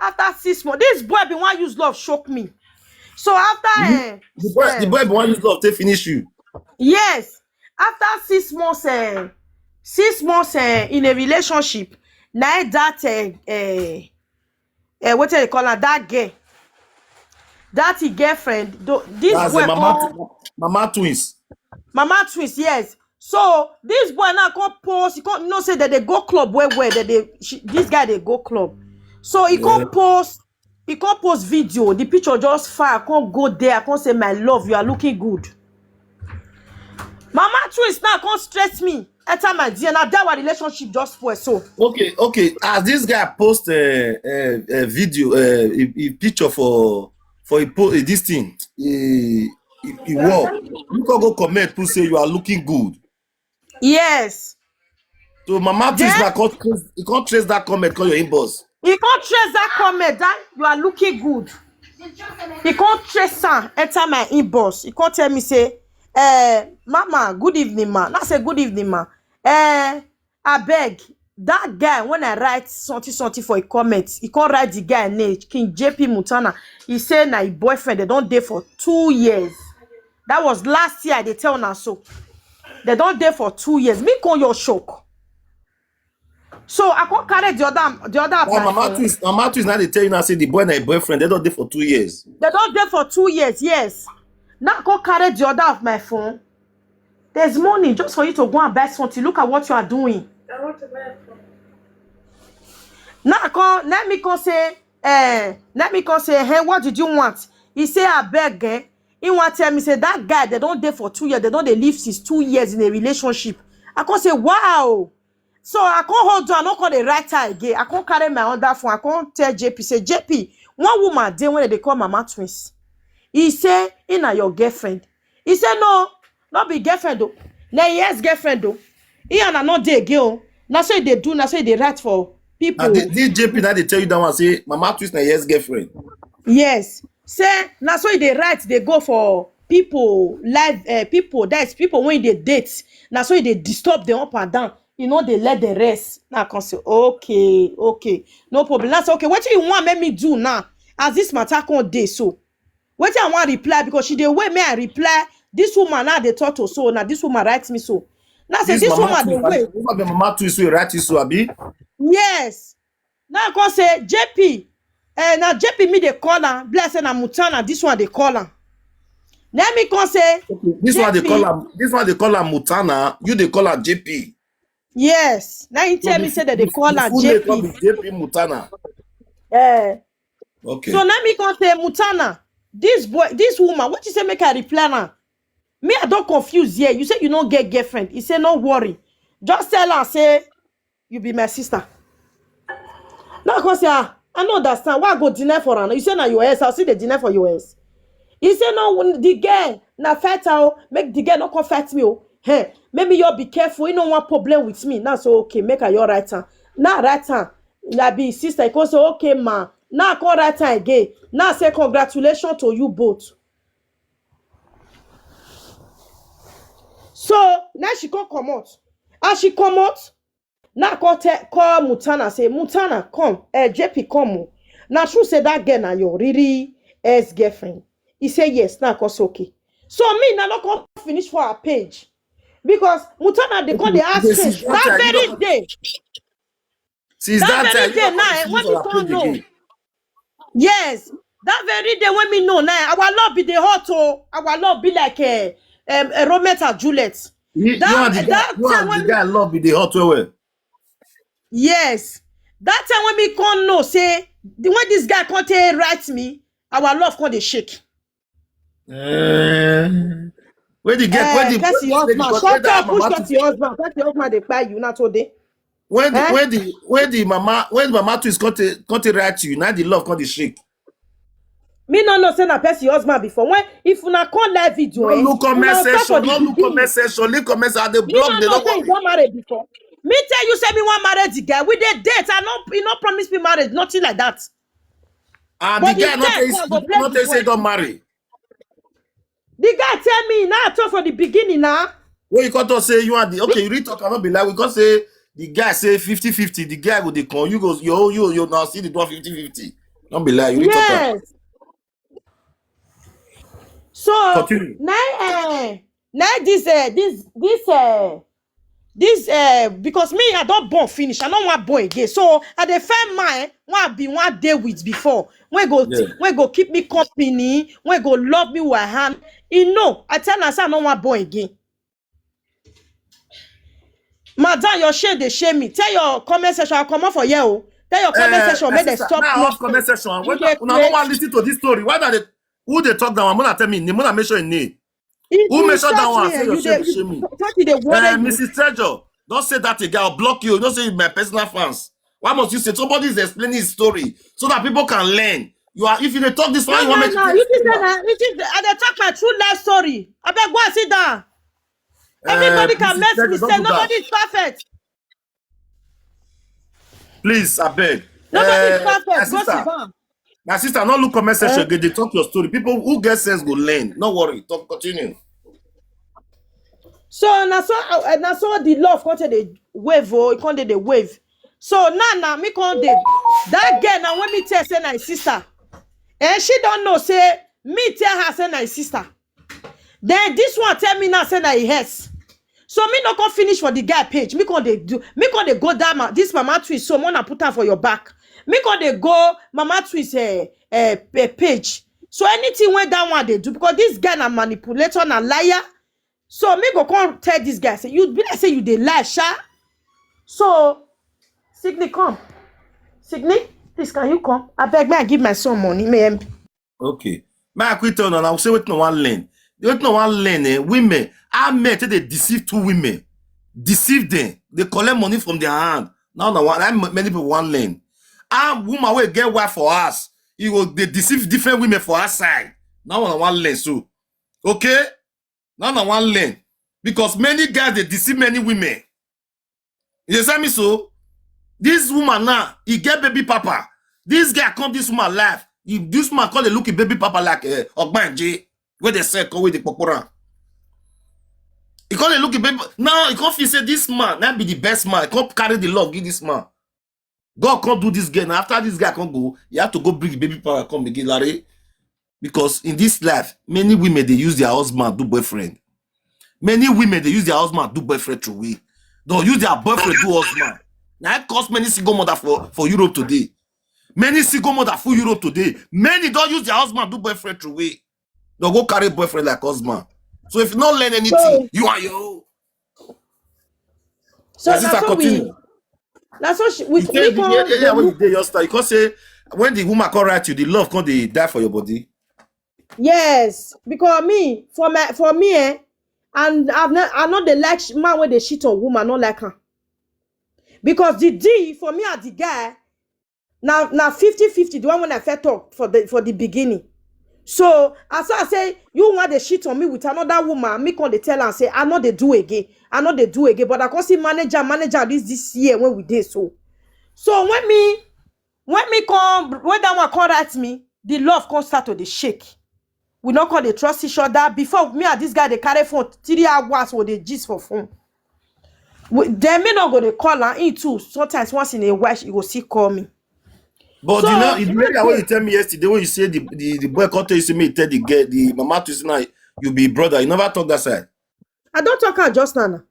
after six months, this boy be one use love shock me. So after Mhm. eh, The boy, the eh, boy be one use love take finish you. yes, after six months, eh, six months eh, in a relationship, now that eh, eh, eh, what do they call her? That girl, that his girlfriend, tho- this That's boy a mama, come tw- mama twins. Mama twins, yes. So this boy now come post. He come you know say that they go club where where that they she, this guy they go club. So he Yeah. come post. He come post video. The picture just fire. Come go there. Come say my love. You are looking good. Mama twins now come stress me. Enter my D M. Now that our relationship just spoil. So Okay, okay. As this guy post a uh, uh, video, uh, a, a picture for for a, po- a this thing, a, a, a wall. You can go comment to say you are looking good. Yes. So mama twins Then now can't trace, you can't trace that comment call your inbox. He can't trace that comment that you are looking good. He can't trace her, enter my inbox. He can't tell me, say, eh, mama, good evening, ma. Not say good evening, ma. Eh, I beg. That guy, when I write something, something for a comment, he can't write the guy name, King J P Montana. He say na his boyfriend, they don't date for two years. That was last year, they tell now so. They don't date for two years. Me call your shock. So I can't carry the other the other Now, mama twins, mama twins now they tell you now say the boy and his boyfriend they don't date for two years. They don't date for two years, yes. Now I can't carry the other of my phone. There's money just for you to go and buy something. Look at what you are doing. I want to buy a phone. Now I can't let me come say, eh, let me come say, hey, what did you want? He say I beg, eh? He want tell me say that guy they don't date for two years. They don't they live since two years in a relationship. I can't say wow. So I can't hold on. I can't call the writer again. I can't carry my other phone. I can't tell J P say J P. One woman day when they call mama twins. He say in are your girlfriend. He say no, not be girlfriend though. Na yes girlfriend though. He and I not dey again. Oh. Now so they do. Now so they write for people. And this, this J P now they tell you that one say mama twins na yes girlfriend. Yes. Say now so they write they go for people live uh, people that is people when they date. Now so they disturb them up and down. You know they let the rest. Now I can say okay, okay, no problem. That's okay. What do you want make me do now? As this matter come day so. What I want reply because she the way me I reply. This woman now they talk to so now this woman writes me so. Now say this, this woman the way. This mama twins will write you so abi. Yes. Now I can say J P. Eh, now J P me they call her. Bless her na Mutana. This one they call her. Let me can say this one they call her. This one they call her Mutana. You they call her J P. Yes. Now you tell me say that they call her J P. J P Mutana. Eh. Okay. So let me can say Mutana. This boy, this woman, what you say make her reply now? Me I don't confuse here. You say you don't get girlfriend. He say no worry. Just tell her say you be my sister. Now I can say ah, I no understand why I go deny for her. You say na your ex, I see the deny for your ex. He say no, the girl na fight her, make the girl no come fight me. Oh, hey, maybe you be careful. You know one problem with me. Now so okay, make her your right hand. Now right hand, I be sister. He come say okay, ma. Now I come right hand again. Now I say congratulations to you both. So now she come comot. As she comot, now I call te- call Mutana say Mutana come, eh, J P come. Oh. Now true say that girl na your really ex girlfriend. He say yes. Now I call say okay. So me now not come finish for her page because Mutana they call the ask that very day. Since that, that very day now when you come know. Yes, that very day when me know now, our love be the hot oh, our love be like a, um, a Romeo and Juliet. You, that, you and the guy, that you and the guy love be the hot well. Yes, that time when me come know say the when this guy come take write me, our love come dey shake. Uh, where the get uh, where the person husband shut up push person husband person husband dey kpai you na today. When the, eh? when the when the mama when the mama twins come to come to write you, now the love come the shake. Me no know say na person husband before. When if una come live video, no eh, look comment section, no look comment section, leave comment section. I dey block, they don't want. Married before. Me tell you say me wan marry the guy. We dey date. I no, he no promise me marriage, nothing like that. And the guy not say don't marry. The guy tell me now, I talk for the beginning now. When you come to say you are the okay, you really talk, I no be lie. We come say the guy say fifty fifty. The guy go dey come. You go you you you now see the door fifty fifty. No be lie. You really talk. Yes. So now, uh, now this uh, this this uh, this uh, because me I don't born finish. I don't want boy again. So I dey find my one be one day with before. When go yeah. when go keep me company. When go love me with hand. You know, I tell her say I don't want boy again. Madam, your shame dey shame me. Tell your comment section, I comot for here o. Tell your comment uh, section, make dem stop. Now off comment section. Una no wan listen to this story. Why that who dey talk that one? Mona tell me name. Mona mention im name. Who mention that one? Say your shame dey shame me. Uh, Missus Treasure, don't say that again. I'll block you. You don't say my personal fans. Why must you say somebody is explaining his story so that people can learn? You are if you dey talk this one, you want make no, you think that I dey talk my true life story. I beg go and sit down. Everybody uh, can make mistake. Nobody is perfect. Please, I beg. Nobody uh, is perfect. My sister, my sister, not look comment section uh, again. They talk your story. People who get sense go learn. No worry. Talk, continue. So na so uh, na so the love come take the wave oh, it come take the wave. So now now me come dey that girl now when me tell say na his sister, and she don't know say me tell her say na his sister. Then this one tell me now say na his. So me no come finish for the guy page. Me come dey do. Me come dey go that ma this mama twist. So wanna put her for your back. Me come dey go mama twist uh, uh, page. So anything when that one they do because this guy na manipulator na liar. So me go come tell this guy say you be like say you dey lie sha. So Sydney come. Sydney, please can you come? I beg me I give my son money. Me Okay. May I quit on and I will say wetin I wan learn. Wetin I wan learn eh, women, how men take dey deceive two women, deceive them, they collect money from their hand. Now na one many people wan learn. How woman wey get wife for house, he go dey deceive different women for outside. Now na wan learn so. Okay? Now na wan learn. Because many guys dey deceive many women. You dey me so? This woman now, he get baby papa. This guy come this woman life. He, this man call dey look him baby papa like uh, Ogbanje, where they sell come with the popora. He call dey look him baby. Now he come feel say this man, that be the best man. He come carry the love, give this man. God come do this girl. Now after this guy come go, you have to go bring baby papa come again, Larry. Because in this life, many women they use their husband do boyfriend. Many women they use their husband do boyfriend through way. Don't use their boyfriend do husband. Now it cost many single mother for, for Europe today. Many single mother for Europe today. Many don't use their husband do boyfriend through way. Don't go carry boyfriend like husband. So if you don't learn anything, so, you are your own. So my sister, continue. That's what she, we, you tell me yeah, yeah, when you dey your style, you can't say when the woman come write you, the love can't they die for your body. Yes, because me for my for me, eh, and I've not I know they like man when they shit on woman, not like her. Because the D for me and the guy, now now fifty fifty, the one when I first talk for the for the beginning. So as I say, you want the shit on me with another woman, me come they tell and say I know they do again, I know they do again, but I can't see manager manager this this year when we did so. So when me when me come when that one come at me, the love come start to the shake. We not call the trust each other. Before me and this guy they carry phone three hours with the gist for phone. We, then me not go they call her in too. Sometimes once in a while she go see call me. But so, you know, the way you tell me yesterday when you say the, the, the boy come tell you say me tell the girl the mama to say now you be brother. You never talk that side. I don't talk her just now.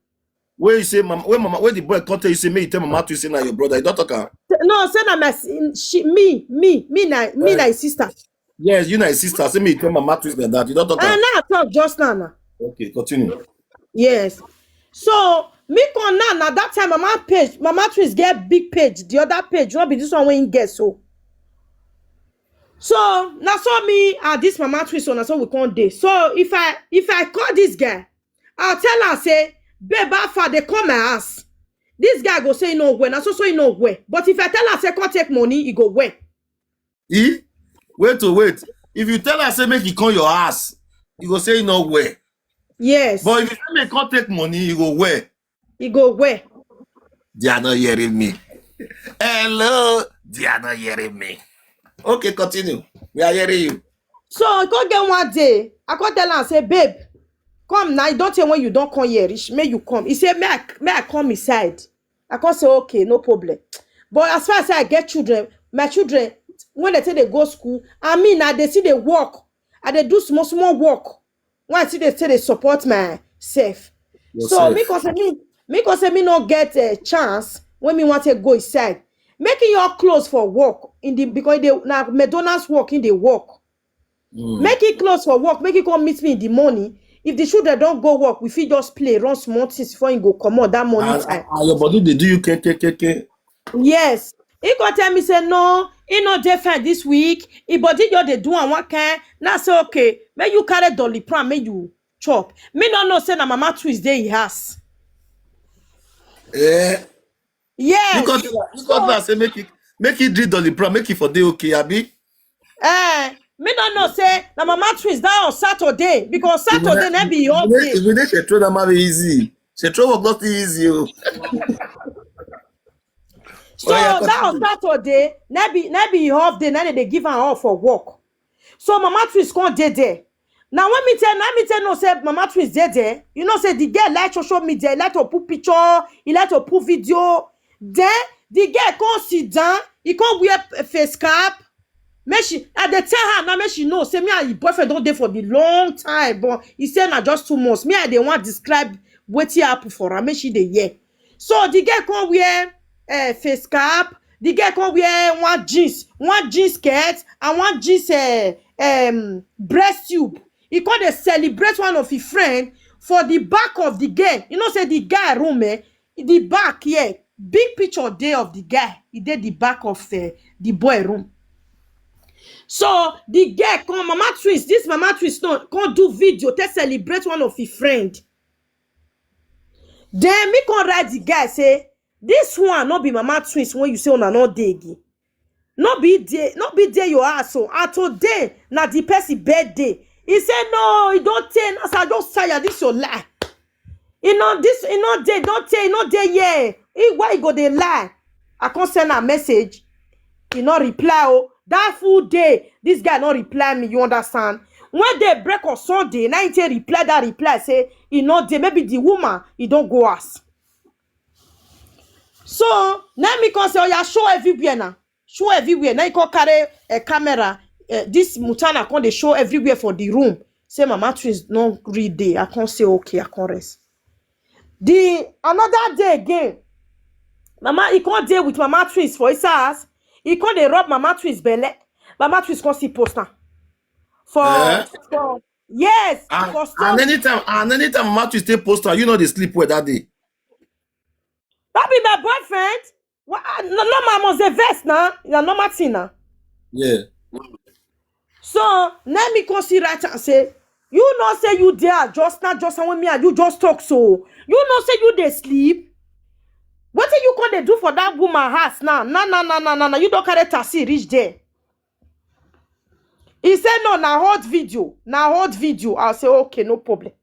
Where you say mama, where mama, where the boy come tell you say me you tell mama to say now your brother. You don't talk her. No, say na my she me me me na me na his sister. Yes, you na his sister. Say me you tell mama to say that. You don't talk her. I now talk just now. Okay, continue. Yes. So me come now na that time mama page, mama twins get big page. The other page, not be this one when get so. So now so me and this mama twins so now so we can't day. So if I if I call this guy, I'll tell her say, babe, how far they come my house. This guy go say he no wear. Na so so he no wear. But if I tell am say come take money, he go wear. E wait to wait. If you tell am say make e come your house, e go say e no wear. Yes. But if you say make e come take money, e go wear. He go wear. They are not hearing me. Hello, they are not hearing me. Okay, continue. We are hearing you. So I come get one day, I come tell am say, babe, come now. You don't tell when you don't come here, reach, may you come. He say, may I, may I come inside? I come say, okay, no problem. But as far as I get children, my children, when they say they go school, I mean, I they see they work. I they do small, small work. When I see they say they support myself. So me cause me, me cause me not get a chance when me want to go inside. Making your clothes for work in the because they now McDonald's work in the work. Mm. Make it clothes for work, make it come meet me in the morning. If the children don't go work, we fit just play, run small things before you go come out that morning and, time. And your body they do you k k k k. Yes. He go tell me say no, he no dey fine this week. He body just dey do am one kind. Now say okay, may you carry Dolly Pram, may you chop. Me no know say na Mama Twins dey he house. Eh. Yes. You got you got so, say make it make it drink Dolly Pram, make it for day okay, abi? Eh, me no know say na Mama Twins that on Saturday because Saturday na be your day. If we dey throw that man easy. She throw work not easy. Oh. So oh, yeah, that on Saturday, na be na be off day, na they give her off for work. So Mama Twins can't dey there. Now when me tell, now me tell no say Mama Twins dey there. You know say the girl like social media, he like to put picture, he like to put video. Then the girl can't sit down, he can't wear face cap. Make she, I dey tell her now, make she know say me and your boyfriend don't dey for the long time, but he said na just two months. Me I dey want describe wetin happen for her, make she dey hear. So the girl come wear uh, face cap, the girl come wear one jeans, one jeans skirt, and one jeans uh, um, breast tube. He come dey celebrate one of his friend for the back of the girl. You know say the guy room, eh, the back here, big picture dey of the guy. He dey the back of uh, the boy room. So the girl come, Mama Twins, this Mama Twins no, come do video, take celebrate one of his friend. Then me come write the guy say, this one no be Mama Twins when you say una no dey again. No be there, no be there your ass so. And today na the person birthday. He said no, he don't tell us. I just say this your lie. You know this, you know they don't tell, you know they yeah. He, why you go they lie? I can't send a message. He not reply. Oh, that full day, this guy not reply me. You understand? When they break on Sunday, now he reply that reply say he not there. Maybe the woman he don't go ask. So now me can say, oh yeah, show everywhere now. Show everywhere. Now you can carry a camera. Uh, this Mutana can they show everywhere for the room. Say Mama Twins no read day. I can't say okay, I can't rest. The another day again, Mama, he can't deal with Mama Twins for his ass. He can't they rob Mama Twins belly. Mama Twins can't see poster. For, eh? For yes, and, for and anytime and anytime Mama Twins take poster, you know they sleep well that day. That be my boyfriend. What? No, no, I must a vest now. It's a normal thing now. Yeah. So let me come see right and say, you know say you there just not just when me and you just talk so. You know say you they sleep. What are you gonna do for that woman house now? No, no, no, no, no, no. You don't carry taxi reach there. He said no, now hold video, now hold video. I'll say okay, no problem.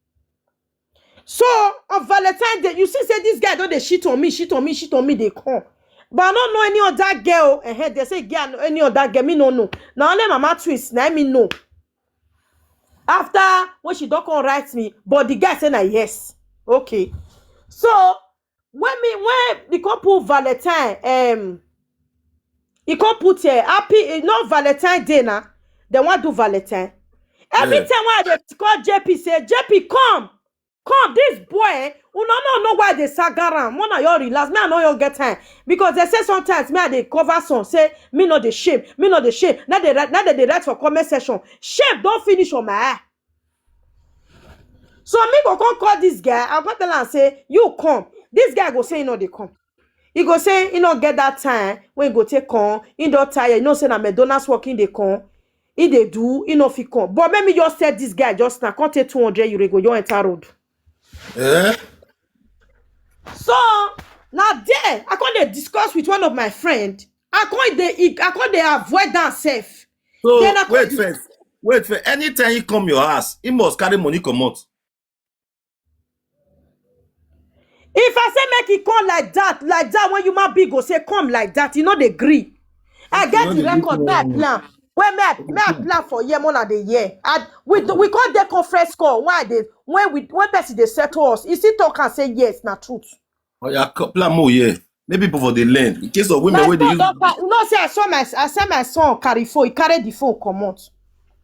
So on Valentine Day, you see say this guy don't they shit on me, shit on me, shit on me, they come. But I don't know any other girl. Uh-huh, they say girl, any other girl, me no know. Now only Mama Twins, now me know. After when she don't come write me, but the guy say na yes. Okay. So when me when the couple Valentine, um, he come put uh, happy, uh, not Valentine Day now. They want do Valentine. Every yeah. time I they call J P say, J P, come. Come, this boy, eh, una no know why they saga am. When I your relax, me I know you get time because they say sometimes me I they cover some say me not the shame, me not the shame. Now they write, now they, they write for comment section. Shame don't finish on my eye. So me go come call this guy. I go tell and say you come. This guy go say you know they come. He go say he no get that time when he go take come. He don't tire. You know say na McDonald's working they come. He they do. He no fit come. But maybe you said this guy just now can't take two hundred euro go your entire road. Eh? So Na there I come dey discuss with one of my friend. I come dey I come dey avoid am sef. So Then I come wait dey first. Wait first. Anytime he come your house, he must carry money comot. If I say make e come like that, like that, when human being go say come like that, e no dey gree. I You get no the dey do record, make I one. plan. When me I, me I plan for year, more than the year. I, we do, we come dey conference call. Why dey when we when person dey settle us? E still talk and say yes, na truth. Oh yeah, co- plan more, yeah. Make people for the land. In case of women My where they son use don pa- you know say I saw my I saw my son carry phone. He carry the phone comot.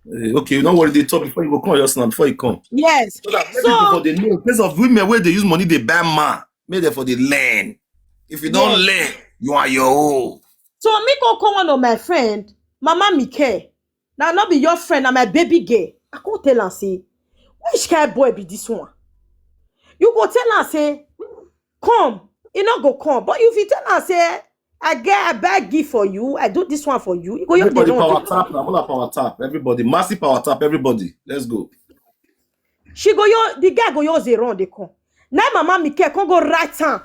Eh, okay, you don't worry. They talk before you go come your son before you come. Yes. So that make people for So the know. In case of women where they use money, they buy man. Make them for the land. If you don't yes. Learn, you are your own. So me go call one of my friend, Mama Mike. Now not be your friend, na my baby girl. I go tell am say, which kind boy be this one? You go tell am say, come. E no go come. But if you tell am say, I get I buy gift for you, I do this one for you, e go just dey Everybody run. power tap now. All power tap. Everybody. Massive power tap. Everybody. Let's go. She go yo the guy go use dey run dey come. Now Mama Mike come go write am.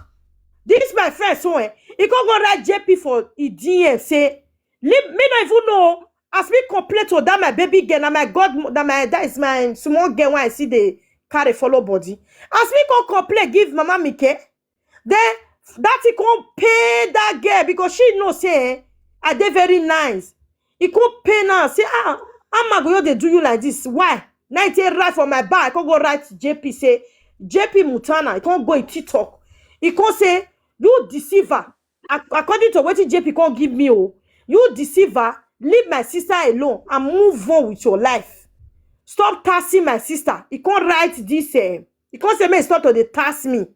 This my friend so eh, he come go write J P for e D M say, leave me no even know. As me complain to that my baby girl, na my god, na my that is my small girl when I see dey carry follow body. As me come complain give Mama Mike, then that he come pay that girl because she know say eh, I dey very nice. He come pay now say ah, how am I go dey do you like this? Why? Now he take right for my back. I come go write J P say J P Mutana. He come go in TikTok. He come say you deceiver. Ac- According to wetin J P come give me, oh, you deceiver, leave my sister alone and move on with your life. Stop taxing my sister. He come write this. Uh, he come say me stop to dey tax me.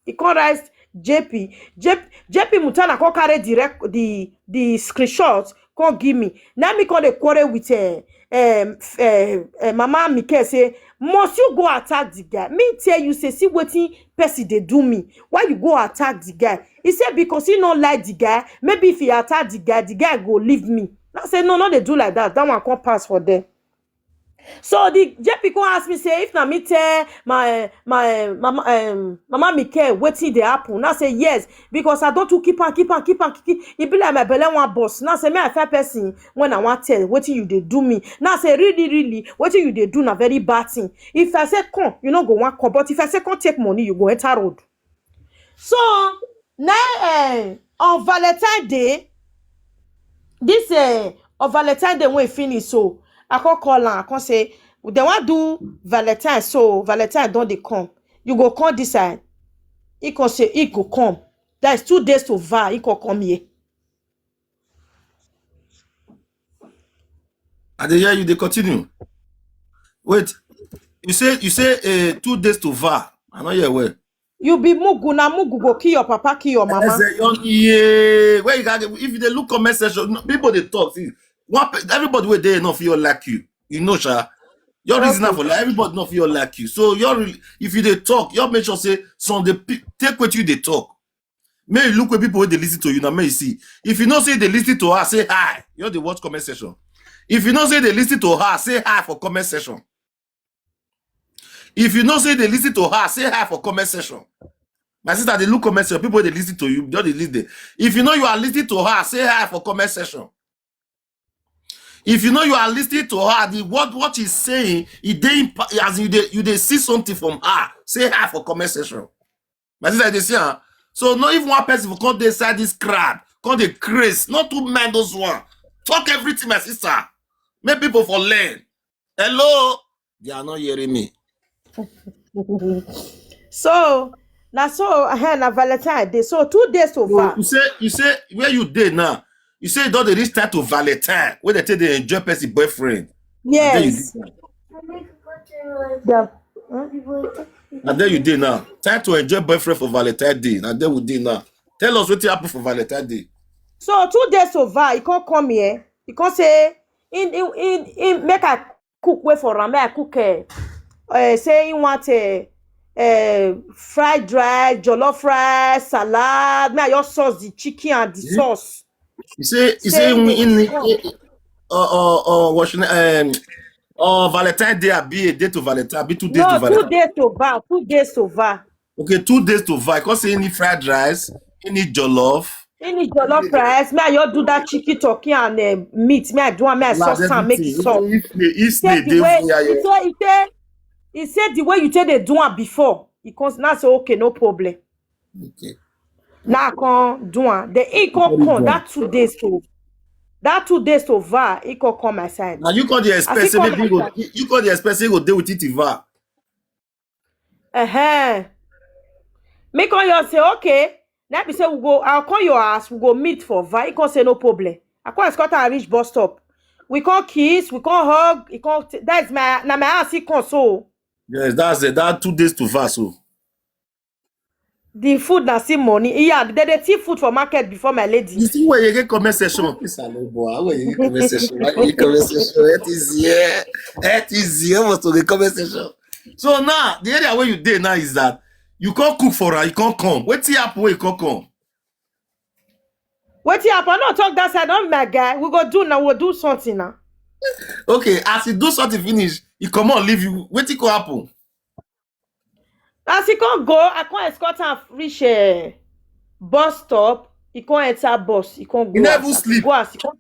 He come write J P. J P, J P Mutana come carry the rec- the the screenshot come give me. Now me come dey quarrel with uh, um, uh, uh, Mama Mike say, must you go attack the guy? Me tell you say, see wetin person dey do me. Why you go attack the guy? He said because he no like the guy. Maybe if he attack the guy, the guy go leave me. I say no, no dey do like that. That one come pass for them. So the J P come ask me say if na me tell my my mama um, mama Mike wetin dey happen. I say yes because I don too keep am keep am keep am keep e be like my belle wan burst. Now say me I find person when I wan tell wetin you dey do me. Now say really really wetin you dey do na very bad thing. If I say come, you no go wan come, but if I say come take money, you go enter road. So now eh, on Valentine Day, this eh, on Valentine Day when e finish, so I come call am, I come say they wan do Valentine, so Valentine don dey come. You go come this side. He come say he go come. That is two days to Va. He come come here. I dey hear you. They continue. Wait, you say you say uh, two days to Va. I know you well. You be mugu na mugu go kill your papa, kill your mama. Eze, yon- yeah. Where you got if they look comment section, no, people they talk. See, one pe- everybody where they enough you like you. You know, sha. Your reason Okay. For like everybody not feel like you. So your re- if you they talk, you make sure say some the pe- take what you they talk. May you look where people where they listen to you now. May you see if you know say they listen to her, say hi. You know they watch comment section. If you know say they listen to her, say hi for comment section. If you know say they listen to her, say hi for comment section. My sister, they look comment section. People they listen to you, just they listen. If you know you are listening to her, say hi for comment section. If you know you are listening to her, the what what she's saying, it they impa- as you they you they see something from her, say hi for comment section. My sister, they see her. So not even one person will come they side this crowd, come they craze. Not too mind those one. Talk everything, my sister. Make people for learn. Hello, they are not hearing me. So na so uh, na Valentine Day. So two days to So Va. You say you say where you did now. You say don't they reach time to Valentine where they take they enjoy person boyfriend. And then you Yes. did now. Yeah. And then you did now. Time to enjoy boyfriend for Valentine Day. And then we did now. Tell us what happened for Valentine Day. So two days to Va, he come come here. He come say in in in, in make I cook way for am. Make I cook. Uh, uh, say he want a uh, uh, fried rice, jollof rice, salad. May I just sauce the chicken and the Hmm? Sauce. You say you say Say in, they in, come. in uh, uh, uh, what's your name? Um, uh, Valentine Day, I be a day to Valentine, I be two days to No, two Valentine. days to Va, two days to Va. Okay, two days to Va. Because say any fried rice, Any jollof? Any jollof rice, may I just do that chicken turkey and uh, meat. May I do am, may I sauce am, make it soft. If they, if Say they the way dey he say he say he say the way you take dey do am before, he comes now say okay, no problem. Okay. Now I come do am. The he come Very come good. That two days to that two days to VAR, he come come my side. Now you call the expensive, come maybe you go, like you call the expensive go deal with it, Iva. Uh-huh. Me come you say okay. Now be say we go. I'll call your ass. We go meet for VAR. He come say no problem. I come escort her reach bus stop. We come kiss. We come hug. He come. T- that's my now my ass. He come so. Yes, that's it. That two days to VAR. So The food na see money. Yeah, they dey thief food for market before my lady. You see where you get comment section. It's a low boy. Where you get comment section? Where you get comment section? It is here. It is here. Must to the comment section. So now the area where you dey now is that you can't cook for her. You can't come. What happen when you can't come? Wetin happen? I no talk that side. Don't be my guy. We go do now. We'll do something now. Okay, as you do something finish, you come on leave you. What it go happen? As he can't go, I can't escort him reach a bus stop. He can't enter bus. He can't go. He never as- as he sleep. Go as he can't.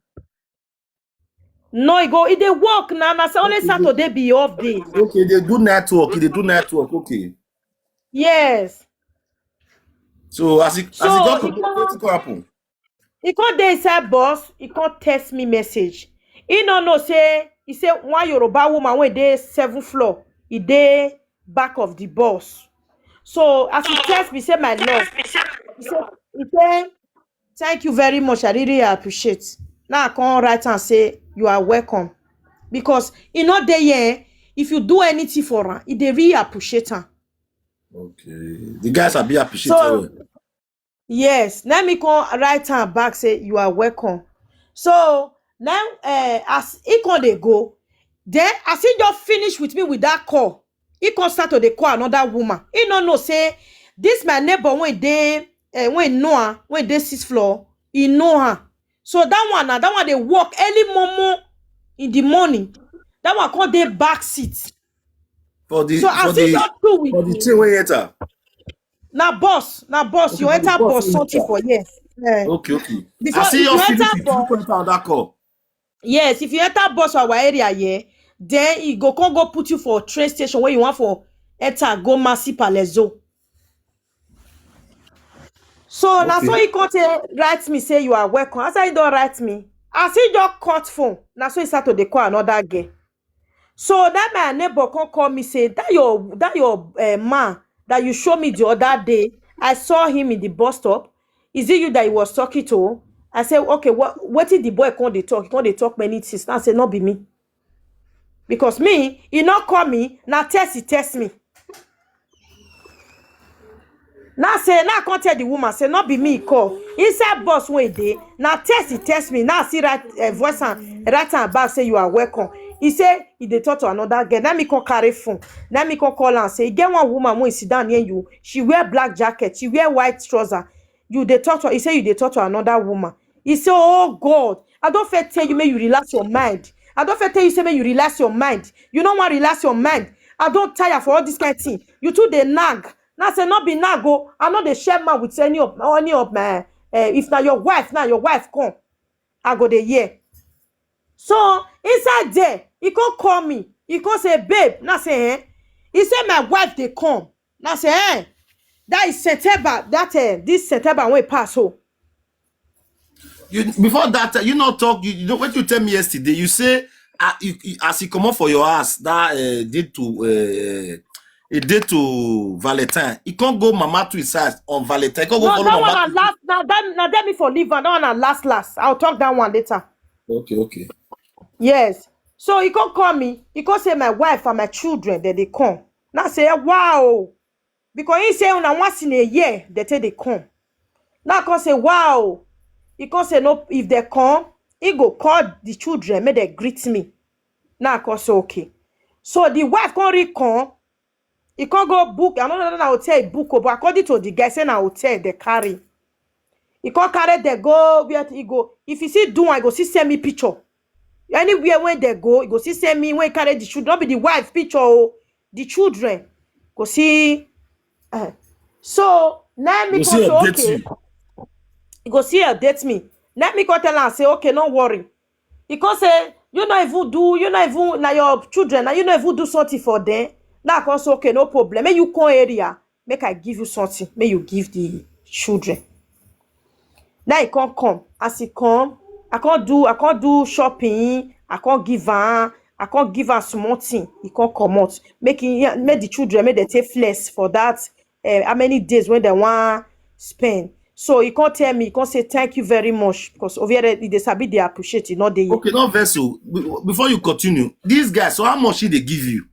No, he go. He dey work now. Na only Saturday be off day. Okay, they do network. They do network. Okay. Yes. So as it as So, it got he to come- what it go happen? He come dey inside bus. He come text me message. He no know say he say one Yoruba woman wey dey seventh floor. He dey back of the bus. So as he text me say my love, he say he say thank you very much. I really appreciate. Now I come write and say you are welcome because he not there here. If you do anything for her, he dey really appreciate her. Okay. The guys are be appreciate So- well. Yes, let me come write am back say you are welcome. So now uh, as he come dey go, then as he just finish with me with that call, he come start to dey call another woman. He no know say this my neighbor wey dey uh, wey know her, wey dey sixth floor, he know her. So that one now, that one dey work early momo in the morning. That one come dey back seat. For the So for as he the just do with for the me, thing wey enter. na boss, na boss, you Okay, enter for the boss boss something enter. For yes. Eh. Okay, okay. Because I see if your you feeling enter if you boss, go enter that call. Yes, if you enter boss for our area here, then he go come go put you for train station where you want for enter go Massy Palaiso. So now so Okay. he come say write me say you are welcome. As I don't write me, as he just cut phone, now so he start to dey call another girl. So that my neighbor come call me say that your that your uh, man that you show me the other day, I saw him in the bus stop. Is it you that he was talking to? I say okay, what what did the boy come dey talk? He come dey talk many things. Now I say not be me. Because me, he not call me, now test he test me. Now say, now I can't tell the woman, say not be me he call. Inside boss wey dey, now test he test me. Now see right uh, voice and right hand back say you are welcome. He say he dey talk to another girl. Let me come carry phone. Let me come call and say, get one woman when sit down near you. She wear black jacket, she wear white trouser. You dey talk to. He say you dey talk to another woman. He say, oh God, I don't fit tell you, may you relax your mind. I don't fit tell you, say may you relax your mind. You don't want relax your mind. I don't tire for all this kind of thing. You too dey nag. Now say not be nag o. I know they share man with any of any of my. Uh, if now your wife, now your wife come, I go dey hear. So inside there, he come call me. He come say, babe, now say, eh? He say my wife they come. Now say, eh? That is September. That uh, this September when pass so. You before that uh, you not talk. You, you know what you tell me yesterday. You say uh, you, you, as you come up for your ass that uh, date to uh, a date to Valentine. He can't go mama to his house on Valentine. He can't go No, follow that one mama. na last. Now that now that me for live and that one na last last. I'll talk that one later. Okay, okay. Yes. So he come call me. He come say my wife and my children that they come. Now say wow, because he say una once in a year they take they come. Now I come say wow. He come say no, if they come, he go call the children, make they greet me. Now I come say okay. So the wife come re come. He come go book. I don't know that hotel he book, but according to the guy, say na hotel they carry. He come carry they go where he go. If he see do one, he go see send me picture. Anywhere when they go, he go see send me when he carry the children. Not be the wife picture, oh, the children. Go see. Uh, so now me You come see say update okay. You. He go see update me. Let me go tell am say, okay, no worry. He come say, you no even do, you no even, na your children, na you no even do something for them. Now I come say, okay, no problem. Make you come area, make I give you something, make you give the children. Now he come come. As he come, I come do, I come do shopping, I come give am, I come give am small thing. He come comot. Make he, make the children, make they take flex for that, eh, how many days when they wan spend. So he come tell me, he come say, thank you very much, because Oviere, he dey sabi, dey appreciate, he no dey here. Okay, no vex o. Be-, before you continue, this guy, so how much he dey give you?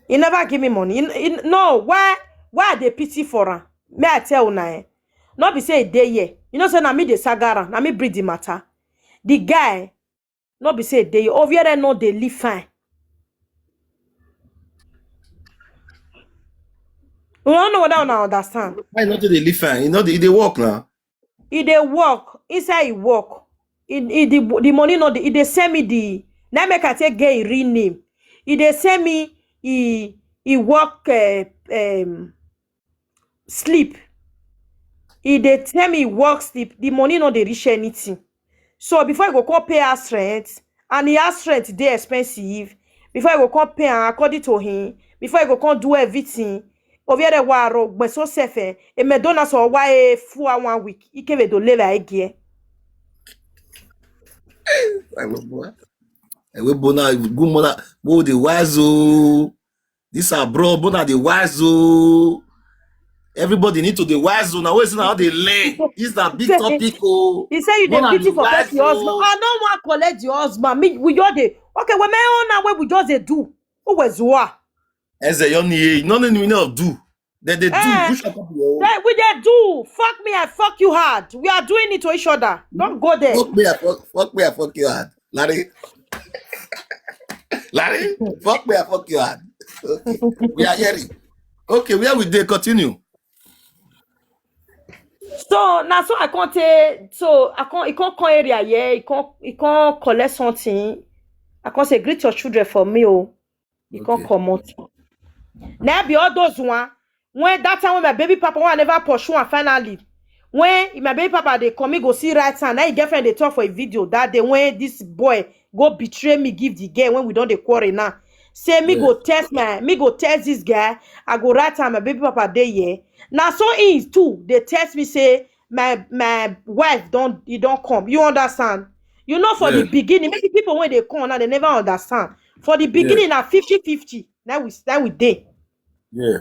He never give me money. He, he, no, why, why I dey pity for am? May I tell una, eh? No be say he dey here. You know say na me dey saga am, na me bring the matter. The guy, no be say he dey here. Oviere no dey live fine. You don't know whether una understand. Why not dey live fine? You know, he dey work now. He dey work. Inside he work. He, he, the, the money no dey, he dey send me the, na make I take get him real name. He dey send me, he, he work, eh, um, sleep. He dey tell me he work sleep. The money no dey reach anything. So before he go come pay house rent, and the house rent dey expensive, before he go come pay am according to him, before he go come do everything, Oviere waro gbeso sefe, e medona so wa e fu a one week, ike ve do leva egie. Ewe bona, good mother, go the wise o. This abroad, bona the wise o. Everybody need to the wise o. Now, where is now they learn? This na big topic o. He say you dey pity for person husband. I no wan collect your husband. Me, we just dey, okay, well, my own now, where we just dey do. Who was what? Eze, you need, no, no, no, no, do. Then they do. Eh, which one come be your own? Then we dey do. Fuck me, I fuck you hard. We are doing it to each other. Don't go there. Fuck me, I fuck, fuck me, I fuck you hard. Larry. Larry, fuck me, I fuck you hard. Okay. We are hearing. Okay, where we dey continue? So now, so I can't take, so I can't, he can't come area here, he can't, he can't collect something. I can't say, greet your children for me, oh. He can't come out. Now be all those one. When that time when my baby papa, when I never pursue am finally. When my baby papa dey come, he go see right hand. Now him girlfriend dey talk for a video that day when this boy go betray me, give the girl when we don dey quarrel now. Say me go test my, me go test this guy. I go right hand, my baby papa dey here. Now so he too, they test me say my, my wife don, he don come. You understand? You know, for the beginning, maybe people when they come now, they never understand. For the beginning, na fifty fifty. Now we, now we dey. Yeah.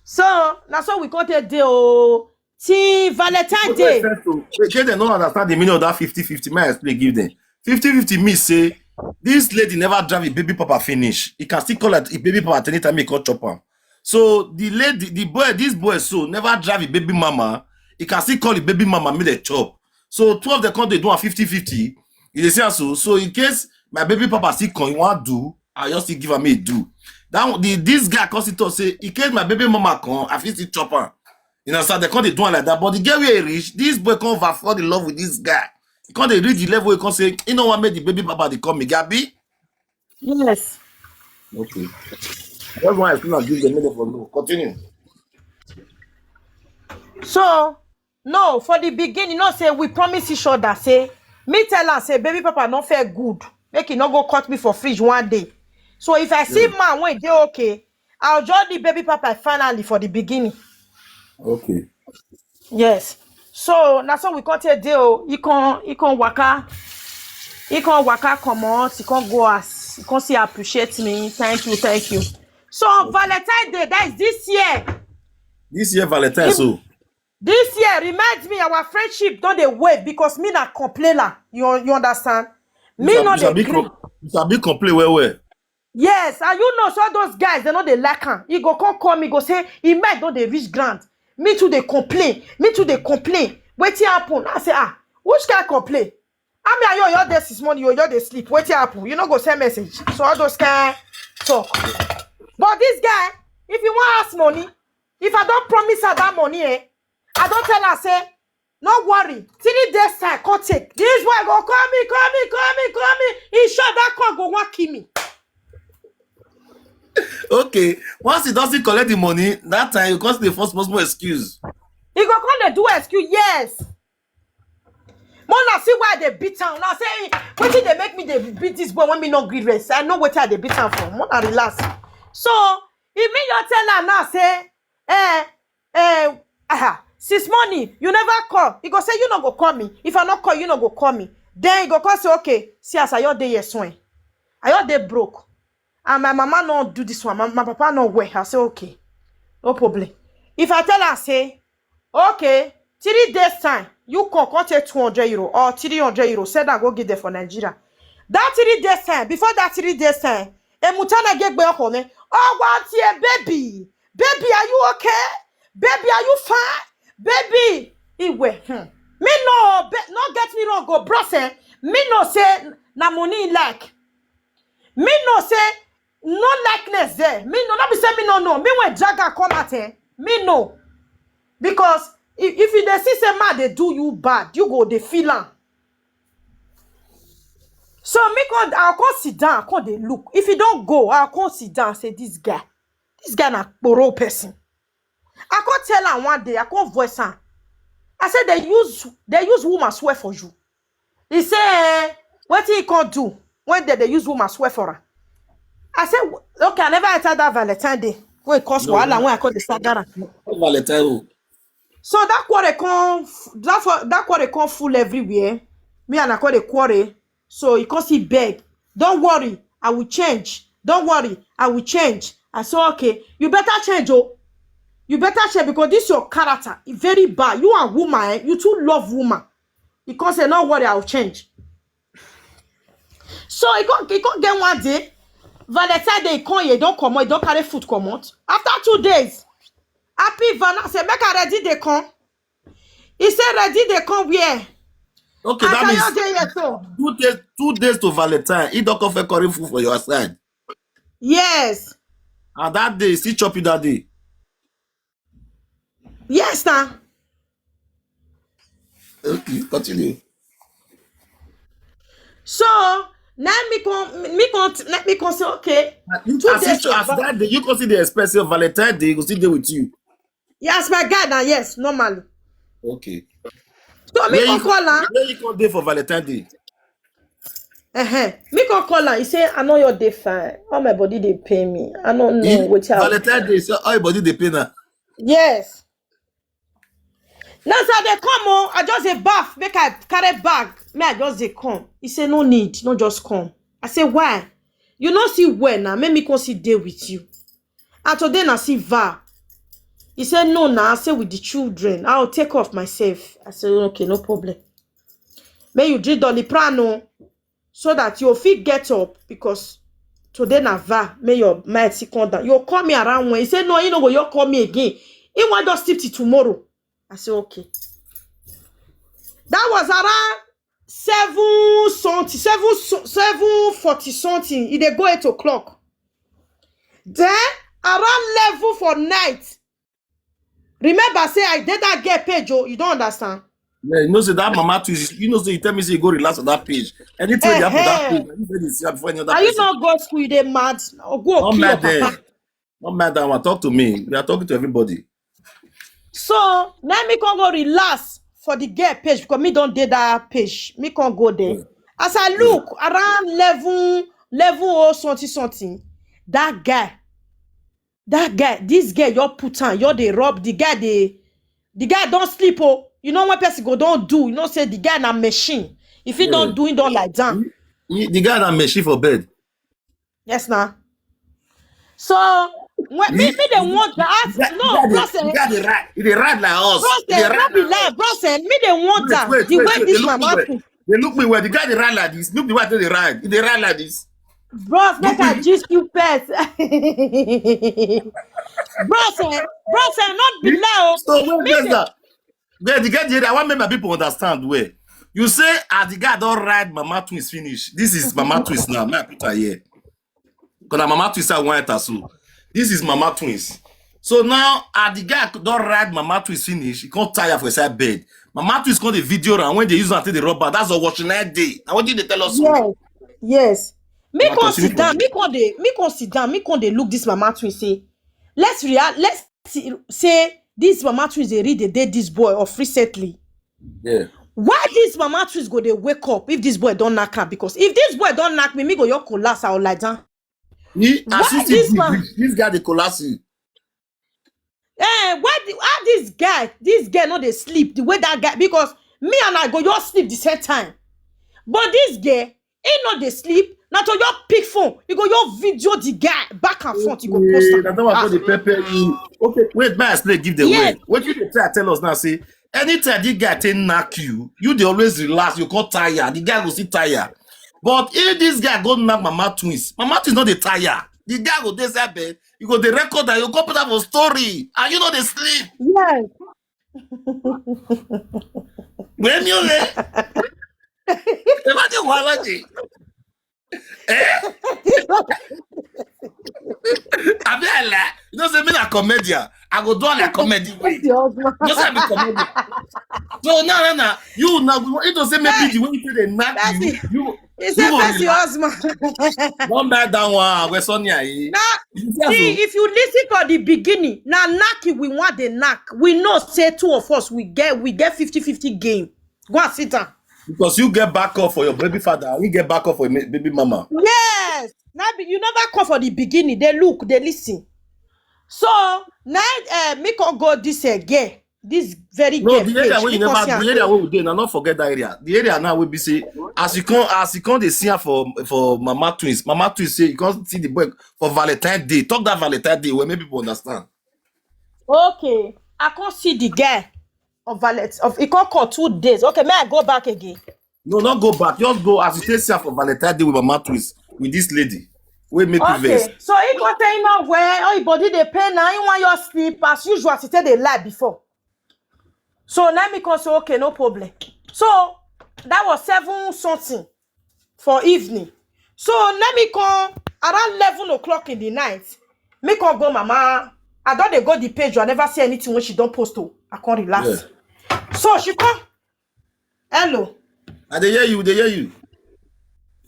So now so we come take day o, till Valentine Day. Wait, wait, first o, wait, they don't understand the meaning of that fifty fifty. May I explain, give them. Fifty fifty means say this lady never drive a baby papa finish. He can still call it a baby papa at any time he call chop am. So the lady, the boy, this boy so never drive a baby mama. He can still call the baby mama, make the chop. So two of them come, they do a fifty fifty. You dey see am so? So in case my baby papa still come, he want do, I just still give am a do. That one, the, this guy come still talk say, in case my baby mama come, I fit still chop am. You know, so they come, they do am like that. But the girl where he reach, this boy come over, fall in love with this guy. He come, they reach the level, he come say, you know what made the baby papa they come, me Gabby? Yes. Okay. That's why I still not give the middle for no. Continue. So, no, for the beginning, you know, say we promise each other, say, me tell her, say, baby papa not feel good. Make it not go cut me for fridge one day. So if I see man when they okay, I'll join the baby papa finally for the beginning. Okay. Yes. So now so we can't take deal. He can, he can waka. He can waka, come out. He can go as. He can say appreciate me. Thank you, thank you. So Valentine Day, that is this year. This year Valentine, so this year reminds me our friendship don dey wave because me na complainer. You, you understand? Me no dey gree. You sabi complain well well. Yes, and you know, so those guys, they know they like am. He go come call me, go say, he might don dey reach ground. Me too dey complain. Me too dey complain. Wetin happen? I say, ah, which kind complain? I mean, you, your day this morning, you, your day sleep. Wetin happen? You no go send message. So all those kind talk. But this guy, if you want ask money, if I don't promise her that money, eh, I don't tell her, say, no worry. Three days time, come take. This boy go call me, call me, call me, call me. He sure that call go wan kill me. Okay. Once he doesn't collect the money, that time you come the first possible excuse. Yes. Mona, see why I dey beat am. Now say, wetin dey make me dey beat this boy when me no gree rest? I know wetin I dey beat am for. Mona, relax. So, e mean you tell am now say, eh, eh, aha, since morning, you never call. He go say, "You no go call me. If I no call, you no go call me." Then he go come say, "Okay, see as I your day yes when I your day broke. And my mama no do this one. My, my papa no well." I say, "Okay, no problem." If I tell her, say, "Okay, three days time, you come, come take two hundred euro or three hundred euro, send am go give them for Nigeria." That three days time, before that three days time, Emutana get back on me. Oh, what a baby. Baby, are you okay? Baby, are you fine? Baby, Iwe. Hmm. Me no, be, no get me wrong, go bros, eh? Me no say na money he like. Me no say no likeness there. Me no, not be say me no know. Me when Jaga come out, eh? Me no. Because if, if you dey see say man dey do you bad, you go dey feel am. So me come, I come sit down, I come dey look. If you don't go, I come sit down, say, "This guy, this guy na kporo person." I come tell am one day, I come voice am. I say, "They use, they use woman swear for you." He say, eh, "Wetin he come do when they, they use woman swear for am?" I say, "Okay, I never enter that Valentine day. When it cause wahala, when I call the Sagara." Valentine. So that quarrel come, that, that quarrel come full everywhere. Me and I call the quarrel. So he come see beg. "Don't worry, I will change. Don't worry, I will change." I say, "Okay, you better change, oh. You better change because this your character is very bad. You are woman, eh? You too love woman." He come say, "No worry, I will change." So he come, he come get one day. Valentine day, he come here, don't come out, he don't carry food come out. After two days, Happy Val, I say, "Make I ready, they come." He say, "Ready, they come where?" Okay, that means two days, two days to Valentine. He don't come for curry food for your side. Yes. And that day, he still chop you that day. Yes, sir. Okay, continue. So now me come, me come, let me come say, "Okay." You, two as days you, as that day, you consider the expensive Valentine day, he go still dey with you. Yes, my guy, now, yes, normally. Okay. So me come call her. Where you come dey for Valentine day? Uh-huh. Me come call her. He say, "I know your day fine. All my body dey pain me. I don't know what Valentine day. So all your body dey pain her. Yes. Now, so they come, oh, I just a bath, make I carry bag. Me, I just they come. He say, "No need, no just come." I say, "Why? You no see where now? Make me come sit there with you." And today na see Val. He say, "No, now I say with the children. I'll take off myself." I say, "Okay, no problem. May you drink Doliprane so that you fit get up because today na Val. May your mind sit come down." You call me around when he say, "No, you know what? You call me again. He want just sleep till tomorrow." I say, "Okay." That was around seven something, seven so-, seven forty something. It dey go eight o'clock. Then around eleven for night. Remember, say I did that girl page, oh, you don't understand. Yeah, you know, say that mama too. You know, say you tell me, say you go relax on that page. Anything you happen on that page, you say this before any other. Are you person not go school? You dey mad? Or go kill your papa. Not mad that one. Talk to me. We are talking to everybody. So now me can go relax for the girl page because me don't date that page. Me can go there. Yeah. As I look around eleven, eleven or something, something, that guy, that guy, this guy, you put on, you they rob the guy, they, the guy don't sleep. Oh, you know what person go don't do? You know, say the guy na machine. If he don't do, he don't like that. The guy na machine for bed. Yes, now. So when me, me they want to ask, no, bros, eh, the guy they ride, they ride like us. Bros, eh, no be lie, bros, eh, me they want that. The way this mama, they look me well. The guy they ride like this. Look the way they ride. They ride like this. Bros, make I gist you first. Bros, eh, bros, eh, not be lie. So when me just that. Girl, the girl, the, I want make my people understand where. You say, as the guy don't ride Mama Twins finish. This is Mama Twins now. May I put her here? Because Mama Twins, I want her so. This is Mama Twins. So now, as the guy don't ride Mama Twins finish, he can't tire for his side bed. Mama Twins called the video round when they use until the rubber. That's a watching night day. Now, what did they tell us? Yes. Yes. Me can sit down. Me can they, me can sit down. Me can they look this Mama Twins say, let's react. Let's see, say this Mama Twins they read the day this boy of recently. Yeah. Why this Mama Twins go dey wake up if this boy don knack am? Because if this boy don knack me, me go your collapse or lie down. He, as Why you see this this, man? This, this guy dey collapse you. Eh, why the, how this guy, this guy no dey sleep the way that guy, because me and I go your sleep the same time. But this guy, he no dey sleep. Na to your pick phone, you go your video the guy back and front, you go post Okay, am. na that one Ah, for the pepper you. Okay, wait, my explain give the yes, way. What you dey try tell us now? Say anytime this guy take knack you, you dey always relax. You come tire. The guy go still tire. But if this guy go knack Mama Twins, Mama Twins no dey tire. The guy go dey inside bed. You go dey record and you come put am for story. And you no dey sleep. yes. Where me ole? Imagine wahala dey. Eh? Abi I lie? You know say me na comedian. I go do all like comedy way. That's your husband. You know say I be comedian. So now, now, now, you now, you know say maybe Hey, the way you dey knack that's you, it. you, He you said go that's your relax. Husband. Don't buy that one. We're Sonia. Eh? Now, You see as see, you if you listen for the beginning, now knack it, we want the knack. We know say two of us, we get we get fifty fifty game. Go and sit down. Because you get back up for your baby father, and he get back up for your ma- baby mama. Yes. Now be- you never come for the beginning. They look, they listen. So now uh, me can go this uh, girl, this very No, girl the area page. where you Me can see never, the am. Area where we dey, na not forget that area. The area now will be say, as you come, as you come, they see her for for Mama Twins. Mama Twins say you can't see the boy for Valentine Day. Talk that Valentine Day where make people understand. Okay, I can't see the girl of Valentine. Of it can't call two days. Okay, may I go back again? No, not go back. Just go as you say, see her for Valentine Day with Mama Twins with this lady. We make you vex. Okay, so he go tell him now where all your body dey pain now. He want your sleep as usual. As he said they lie before. So let me come say okay, no problem. So that was seven something for evening. So let me come around eleven o'clock in the night. Me come go, Mama. I don't dey go the page. I never see anything when she don't post. Oh, I can't relax. Yeah. So she come. Hello. I dey hear you. They hear you.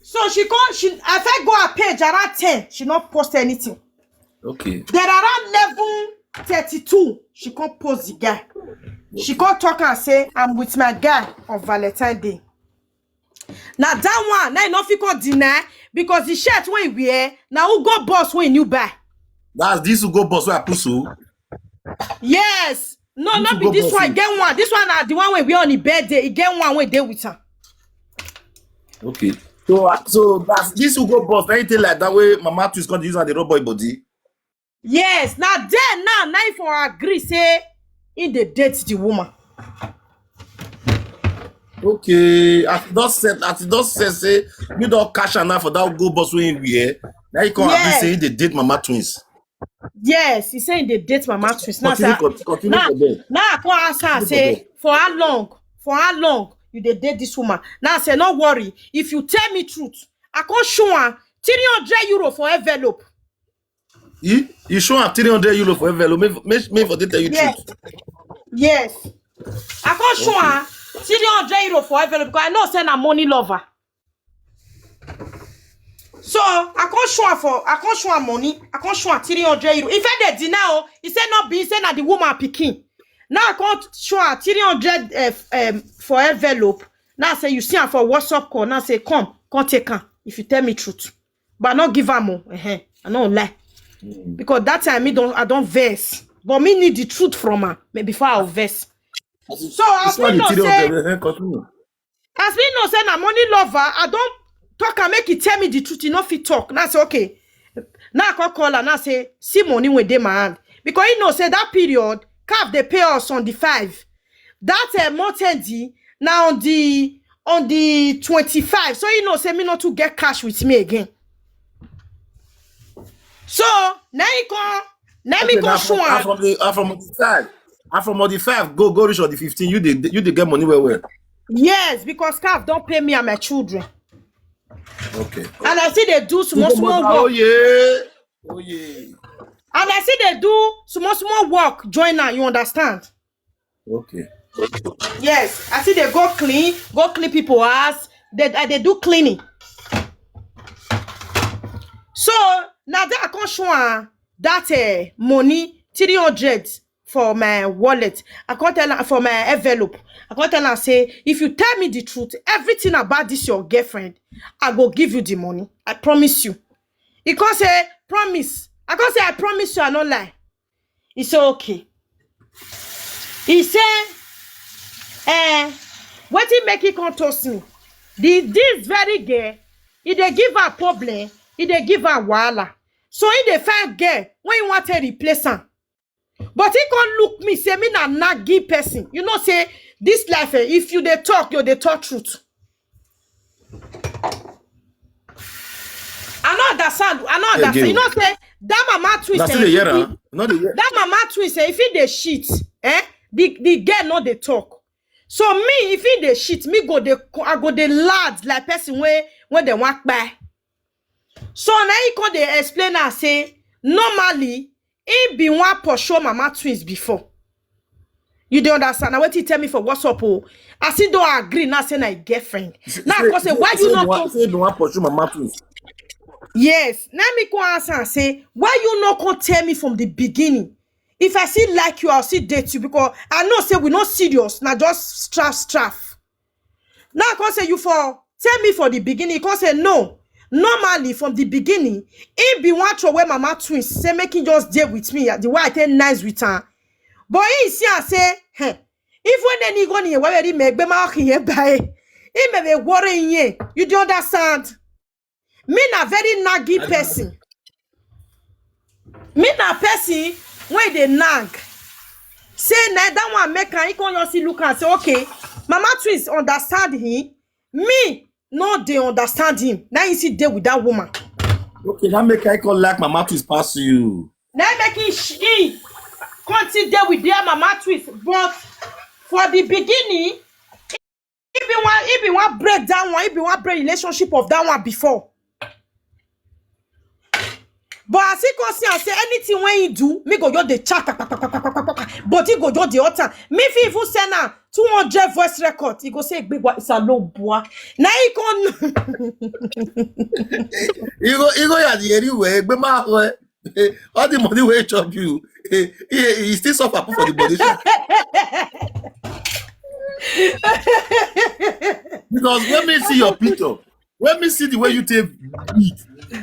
So she come. She I first go her page around ten. She not post anything. Okay. Then around eleven thirty-two, she come post the guy. She come talk and say, "I'm with my guy on Valentine Day." Now that one, now you no fit come deny because the shirt wey he wear, now who go boss when you buy. That's this who go boss where I put so. Yes. No, This not who be go this boss one. you. Get one. This one na the one wey wear on the birthday. He get one wey dey with her. Okay. So uh, so that's this who go boss. Anything like that way, Mama Twins come use and the road boy body. Yes. Now then, now now if I agree say he dey date the woman. Okay. As it does said, as it does said, say you don't cash enough for that go boss when we here. Now you come and Yes. say they date Mama Twins. Yes, he say he dey date Mama Twins. Now Continue, say, con- continue now, for there. Now I come ask her Continue for say, there. "For how long? For how long you dey date this woman?" Now I say, "No worry. If you tell me truth, I come show her three hundred euro for envelope." You, you show her three hundred euro for envelope. Me, me, me for they tell you Yes. truth. Yes. I come show her three hundred euro for envelope because I know say na money lover. So I come show her for I come show her money. I come show her three hundred euro. In fact, they deny. Oh, he said not be. He said na the woman picking. Now I come show her three hundred uh, um, for envelope. Now I say you see her for WhatsApp call. Now I say come, come take her. If you tell me truth, but I not give her more. Uh-huh. I no lie because that time me don't I don't verse. But me need the truth from her me before I verse. So I It's not feel the no three say hundred. Eh, continue. As me know say na money lover, I don't talk and make it tell me the truth. He no fit talk. Now I say okay. Now I call call her. Now I say see money when dey my hand because he know say that period calf they pay us on the five. That uh, month ending now on the on the twenty-five. So he know say me not to get cash with me again. So now he come. Let me Okay, go now show from, now her. From the uh, from the five, and from the five go go reach on the fifteen. You dey you dey get money well well. Yes, because calf don't pay me and my children. Okay. And I see they do small You go small mother, oh work. Yeah. Oh yeah. And I see they do small small work. Join now, you understand? Okay. Yes, I see they go clean, go clean people house. They uh, they do cleaning. So now that I come show her that uh, money three hundred for my wallet. I can't tell her for my envelope. I can't tell her say, if you tell me the truth, everything about this your girlfriend, I go give you the money. I promise you. He can't say, promise. I can't say, I promise you, I no lie. He say, okay. He say, eh, wetin make he come toast me? The, this very girl, he dey give her problem, he dey give her wahala. So he dey find girl when he want to replace am. But he come look me, say me na naggy person. You know, say this life, eh, if you dey talk, you dey talk truth. I no understand. I no understand. You know, say that mama twins, eh, if he- that mama twins, eh, if he dey shit, eh, the, the girl no dey talk. So me, if he dey shit, me go dey, I go dey loud like person wey, wey dem wan kpai. So now he come dey explain and say, normally, he be one pursue mama twins before. You dey understand? Now what he tell me for WhatsApp, oh, I still don't agree. Now say na him girlfriend. Now I come say, why you not come? Say no one pursue mama twins. Yes. Now me come answer and say, why you not come tell me from the beginning? If I still like you, I'll still date you, because I know say we not serious. Now just straff, straff. Now I come say, you for tell me for the beginning. He come say, no. Normally, from the beginning, he be one throw away mama twins. Say make him just deal with me. The way I take nice with her. But he see and say, hey, if when any go near where he may be my here by, he may be worrying ye. You do understand? Me na very naggy person. Me na person wey dey nag. Say na that one make am, he come just see look and say, okay, mama twins understand him. Me no dey understand him. Now he still dey with that woman. Okay, that make I come like mama twins pass you. Now make him sh- he come still dey with their mama twins. But for the beginning, he be one, he be one break that one, he be one break relationship of that one before. But as he come see and say anything when he do, me go just dey chat, pa, pa, pa, but he go just dey utter. Me fit even send am two hundred voice record. He go say, "Gbegba, it's a low boy." Now he come. You go, you go ya the anywhere. All the money wey chop you, he, he, he still suffer for the body. Because when me see your picture, when me see the way you take beat,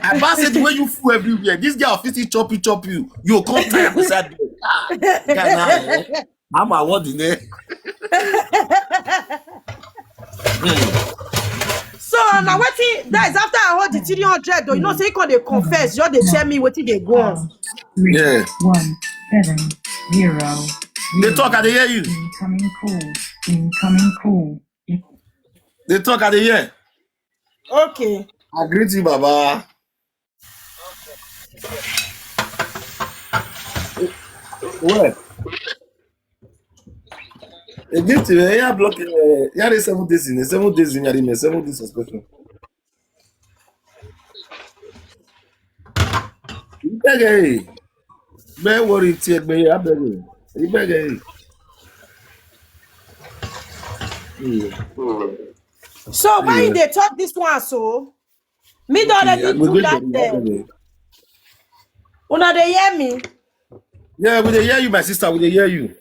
I must say the way you fool everywhere. This girl fit still chop you, chop you. You come tire beside me. Ah, guy, now, eh? I'm a what in there? Hmm. So now what he, that is after I hold the three hundred though. You know, say he come dey confess. Just dey tell me what he dey go on. Yeah. One seven zero. They talk, I dey hear you. Incoming call. Incoming call. They talk, I dey hear. Okay. I greet you, Baba. Where? Egypt, eh, yeah, block, eh, yeah, they seven days in, eh, seven days in, yeah, seven days suspension. You beg, eh? Beg worry, tear, beg, I beg you. You beg, eh? Hmm. So why you dey talk this one so? Me don already put that there. Una dey hear me? Yeah, we dey hear you, my sister. We dey hear you.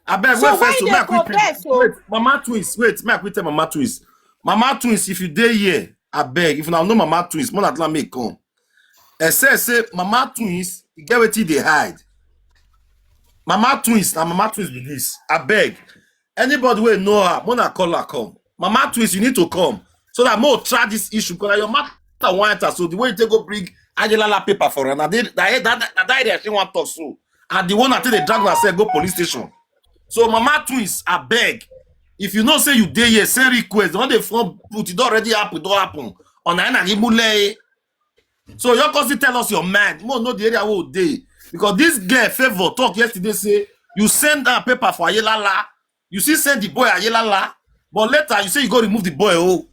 I beg, so wait first, so make I quick tell, wait, Mama Twins, wait, make I quick tell Mama Twins. Mama Twins, if you dey here, I beg, if una know Mama Twins, more than make come. I say, say, Mama Twins, you get wetin dey hide. Mama Twins, na Mama Twins be this. I beg, anybody wey know her, mona call her come. Mama Twins, you need to come so that mo try this issue because your matter wan enter. So the way you take go bring Adelala paper for her, na dey- na that that that area she wan talk so. And the one I take dey drag herself go police station. So Mama Twins, I beg, if you know say you dey here, send request. Don dey form put, it don already happen, don happen. On na na imule. So you come still tell us your mind. Mo know the area wey we dey because this girl Favour talk yesterday say you send her paper for Ayelala. You still send the boy Ayelala, but later you say you go remove the boy. Oh,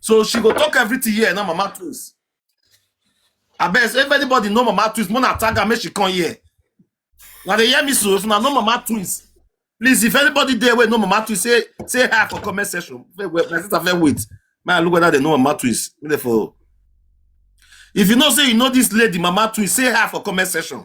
so she go talk everything here now, Mama Twins. I bet if anybody know Mama Twins, mona tag her, make she come here. Now they hear me so. If una know Mama Twins, please, if anybody there wey know Mama Twins, say say hi for comment section. Wait, wait, my sister, wait, wait. Man, look whether they know Mama Twins. Make they for. If you know say you know this lady, Mama Twins, say hi for comment section.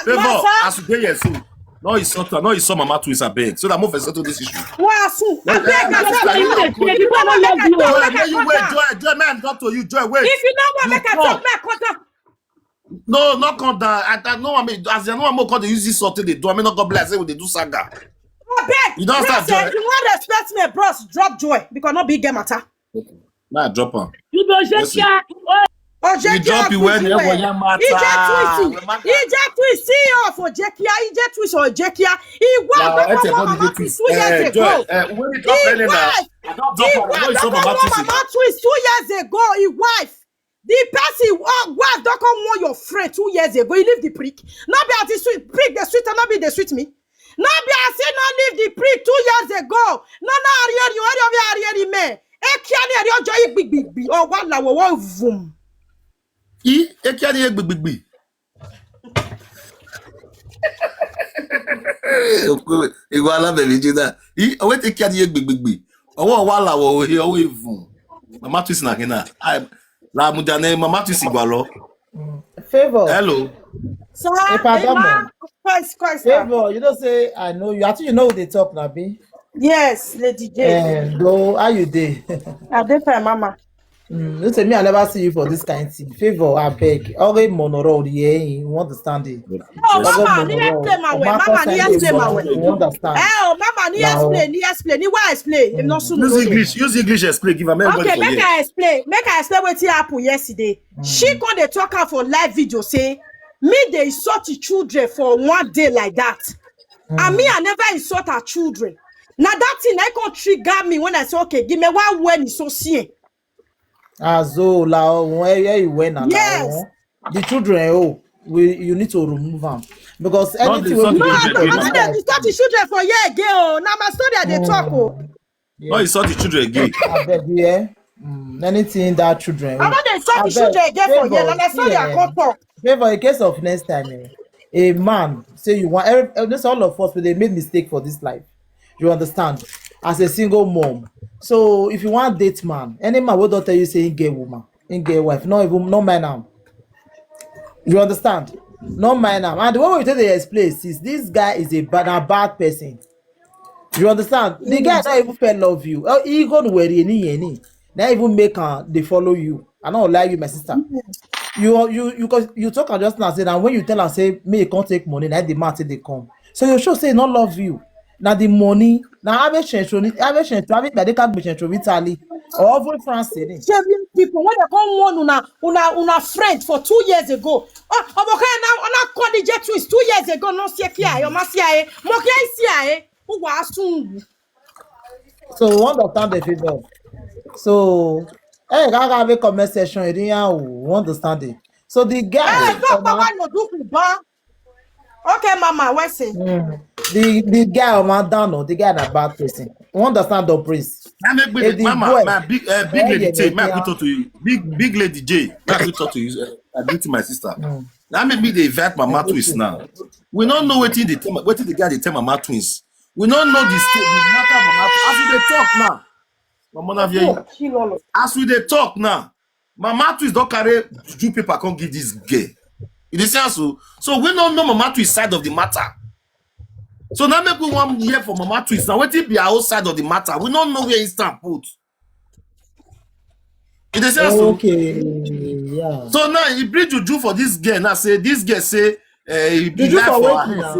Favor, as you dey here so, no insult her, no insult Mama Twins, abeg, so that mo fit settle this issue. Wasu. Let- Abeg, let- abeg, let- abeg, let- abeg, abeg, Joy, abeg, make you abeg, wait, abeg. Joy, Joy, man, talk to you, Joy, wait. If you no wan You make I talk. Talk, make I come down. No, no come down. I, I no want me as you no want me come dey use this something dey do. I mean, not God bless. Say we dey do saga. Abeg, You don start, say Joy. if you wan respect me, bros, drop Joy because no big game matter. Nah, drop am. You go shake Listen. your You drop it when you want your matter. Ije Twist, When matter- Ije Twist, C E O for Jekia, Ije Twist or Jekia. He was Now, not it's a one body Mama get Twist twist. two years Eh, ago. Joy, eh, when you drop He any now, was, I don't he drop am. was No, it's not over one Mama Twist. Mama Twist two years ago. He wife, the person uh, wife don't come warn your friend two years ago. He leave the prick. Not be at the sweet prick the sweet, not be the sweet me. No be as he no leave the priest two years ago. No, no, Ariel, you are Ariel, man. Ekiani Ariel joy big, big, big. Oh, what la, what, what, vum. I ekiani egbigbigbi. Igwe ala bere ije na. I wetin ekiani egbigbigbi. Ọwọ́ wa la wo he ọwọ́ evun. Mama Twist na kina. Ai la mudane Mama Twist igwalo. Favor. Hello. So, If I don't Emma, know. Christ, Christ, ah. Favor, you know say I know you. I think you know who they talk now, be. Yes, Lady J. Eh, go, how you dey? I dey fine, Mama. Mm, you say me, I never see you for this kind thing. Favor, I beg. Okay, monoro, yeah, you understand it. Oh, Ogo Mama, ni monoro. explain my way. Oma Mama, ni consent explain my you way. understand? Eh, oh, Mama, ni Now- explain, ni explain, ni why explain? If not soon, Use no dey. English. Use English. Explain. Give am everybody Okay, for make here. I explain. Make I explain wetin happen yesterday. She come dey talk am for live video say me dey insult the children for one day like that. And me, I never insult her children. Now that thing I come trigger me when I say, okay, give me one when it's so see. Azo la o, won e ye iwe na la Yes. o. The children, oh, we you need to remove them because Not anything the we son do of No, the I children. don't know that the thirty children for here again. Oh, now my story I dey talk. Oh, No, you saw the children again. I beg you, eh? Mm, anything that children. I don't dey insult the Abeg, children again for here. favor, Now my story see, I eh, come talk. Favor, in case of next time, eh, a man say you want every, eh, this all of us we dey make mistake for this life. You understand? As a single mom, so if you want date man, any man will don't tell you say he get woman, he get wife, not even no man now. You understand? No man now. And the way we take dey explain is this guy is a bad, a bad person. You understand? The guy not even feel love you. Oh, he go nowhere any any. Not even make am dey follow you. I don't lie you, my sister. You you you cause you talk am just now say that when you tell am say me you can't take money, na the man say they come. So you sure say he not love you. Now the money, now have a change, have a change, have a change, Italy or over France. Eh? Shame people when they come one una una una friend for two years ago. Oh, okay, now una call the jet twins two years ago. No see here, you must here, mo here see here. Who was soon? So we understand the people. So hey, I have a comment section. You didn't we understand it. So the guy, Hey, talk about no do kuba. Okay, Mama, what's it? Mm. The the guy on my down, oh, the guy na bad person. We understand the priest. That make Eh, me, the Mama, boy. my big, uh, big Eh, lady yeah, J, yeah, my yeah. good talk to you. Big, big lady J, my good talk to you. Uh, I greet my sister. Mm. That make me dey invite Mama Twist now. We don't know wetin they tell, wetin the guy they tell Mama Twist. We don't know the state, the matter of Mama Twist. As we dey talk now, Mama Navia, Kill all of as we dey talk now, Mama Twist don't carry juju paper come give this girl. You dey see am so? So we don't know Mama Twist side of the matter. So now make we one year for Mama Twist. Now wetin be our own side of the matter? We don't know where he stand put. You dey see am so? Okay, yeah. So now he bring juju for this girl. Now say this girl say uh, he be Juju lie for for wetin her. now?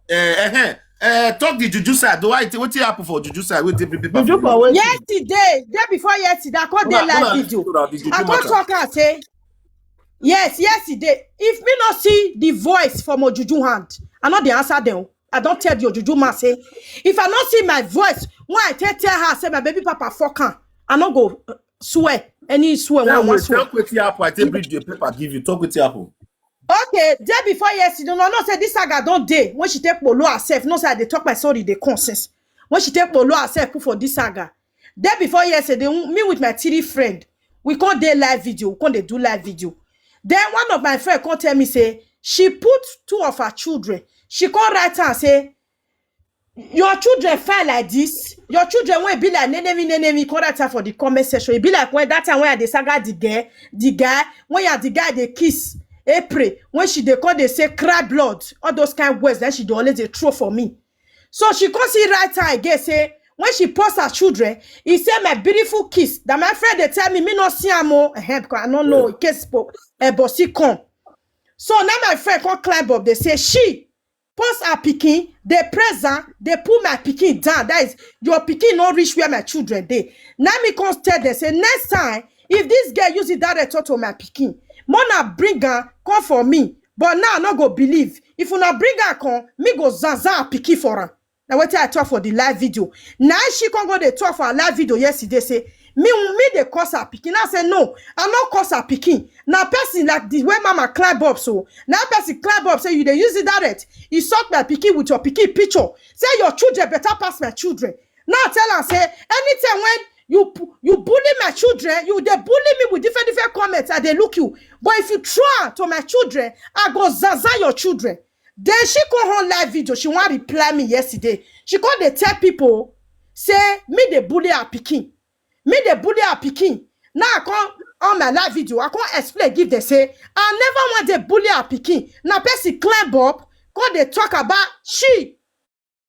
Say, uh, uh, uh, talk the juju side. Do I wetin happen for juju side? Wetin bring paper Juju for for wetin? Yesterday, day before yesterday, I called the Una- live una video. listen to the juju I come matter. Talk and say, yes, yesterday. If me not see the voice from Ojuju hand, I not the answer them. I don't tell the Ojuju man say, if I not see my voice, when I tell tell her say my baby papa fuck her, I not go uh, swear any swear when I Tell want me, swear. talk wetin happen. I take bring the paper give you. Talk wetin happen. Okay, day before yesterday, no, no say this saga don't day when she take polo herself. No say they talk my sorry they conscience. When she take polo herself put for this saga. Day before yesterday, me with my three friend, we can't do live video, we can't dey do live video. Then one of my friend come tell me say she put two of her children. She come write and say, your children fine like this. Your children wey be like nenemi nenemi come write am for the comment section. E be like when that time when I dey saga the girl, the guy, when you the guy dey kiss April, when she dey come dey say cry blood, all those kind words that she dey always dey throw for me. So she come see write am again say when she post her children, he say my beautiful kiss. That my friend dey tell me me no see am o, eh, because I no know in case po- eh, bossy come. So now my friend come climb up. They say she post her pikin, they press her, they pull my pikin down. That is your pikin no reach where my children dey. Now me come tell them say next time if this girl use it direct talk to my pikin, mona bring her come for me. But now I no go believe. If una bring her come, me go zaza her pikin for her. Now wetin I talk for the live video. Now she come go dey talk for her live video yesterday say Me, me dey curse her pikin. I say, "No, I no curse her pikin." Na person like the way mama climb up so. Na person climb up say, "You dey use it direct. You suck my pikin with your pikin picture. Say your children better pass my children." Now I tell am say, "Anytime when you pu- you bully my children, you dey bully me with different different comments. I dey look you. But if you try to my children, I go zaza your children." Then she come on live video. She wan reply me yesterday. She come dey tell people say me dey bully her pikin. Me dey bully her pikin. Now I come on my live video. I come explain give them say I never want dey bully her pikin. Na person climb up, come dey talk about she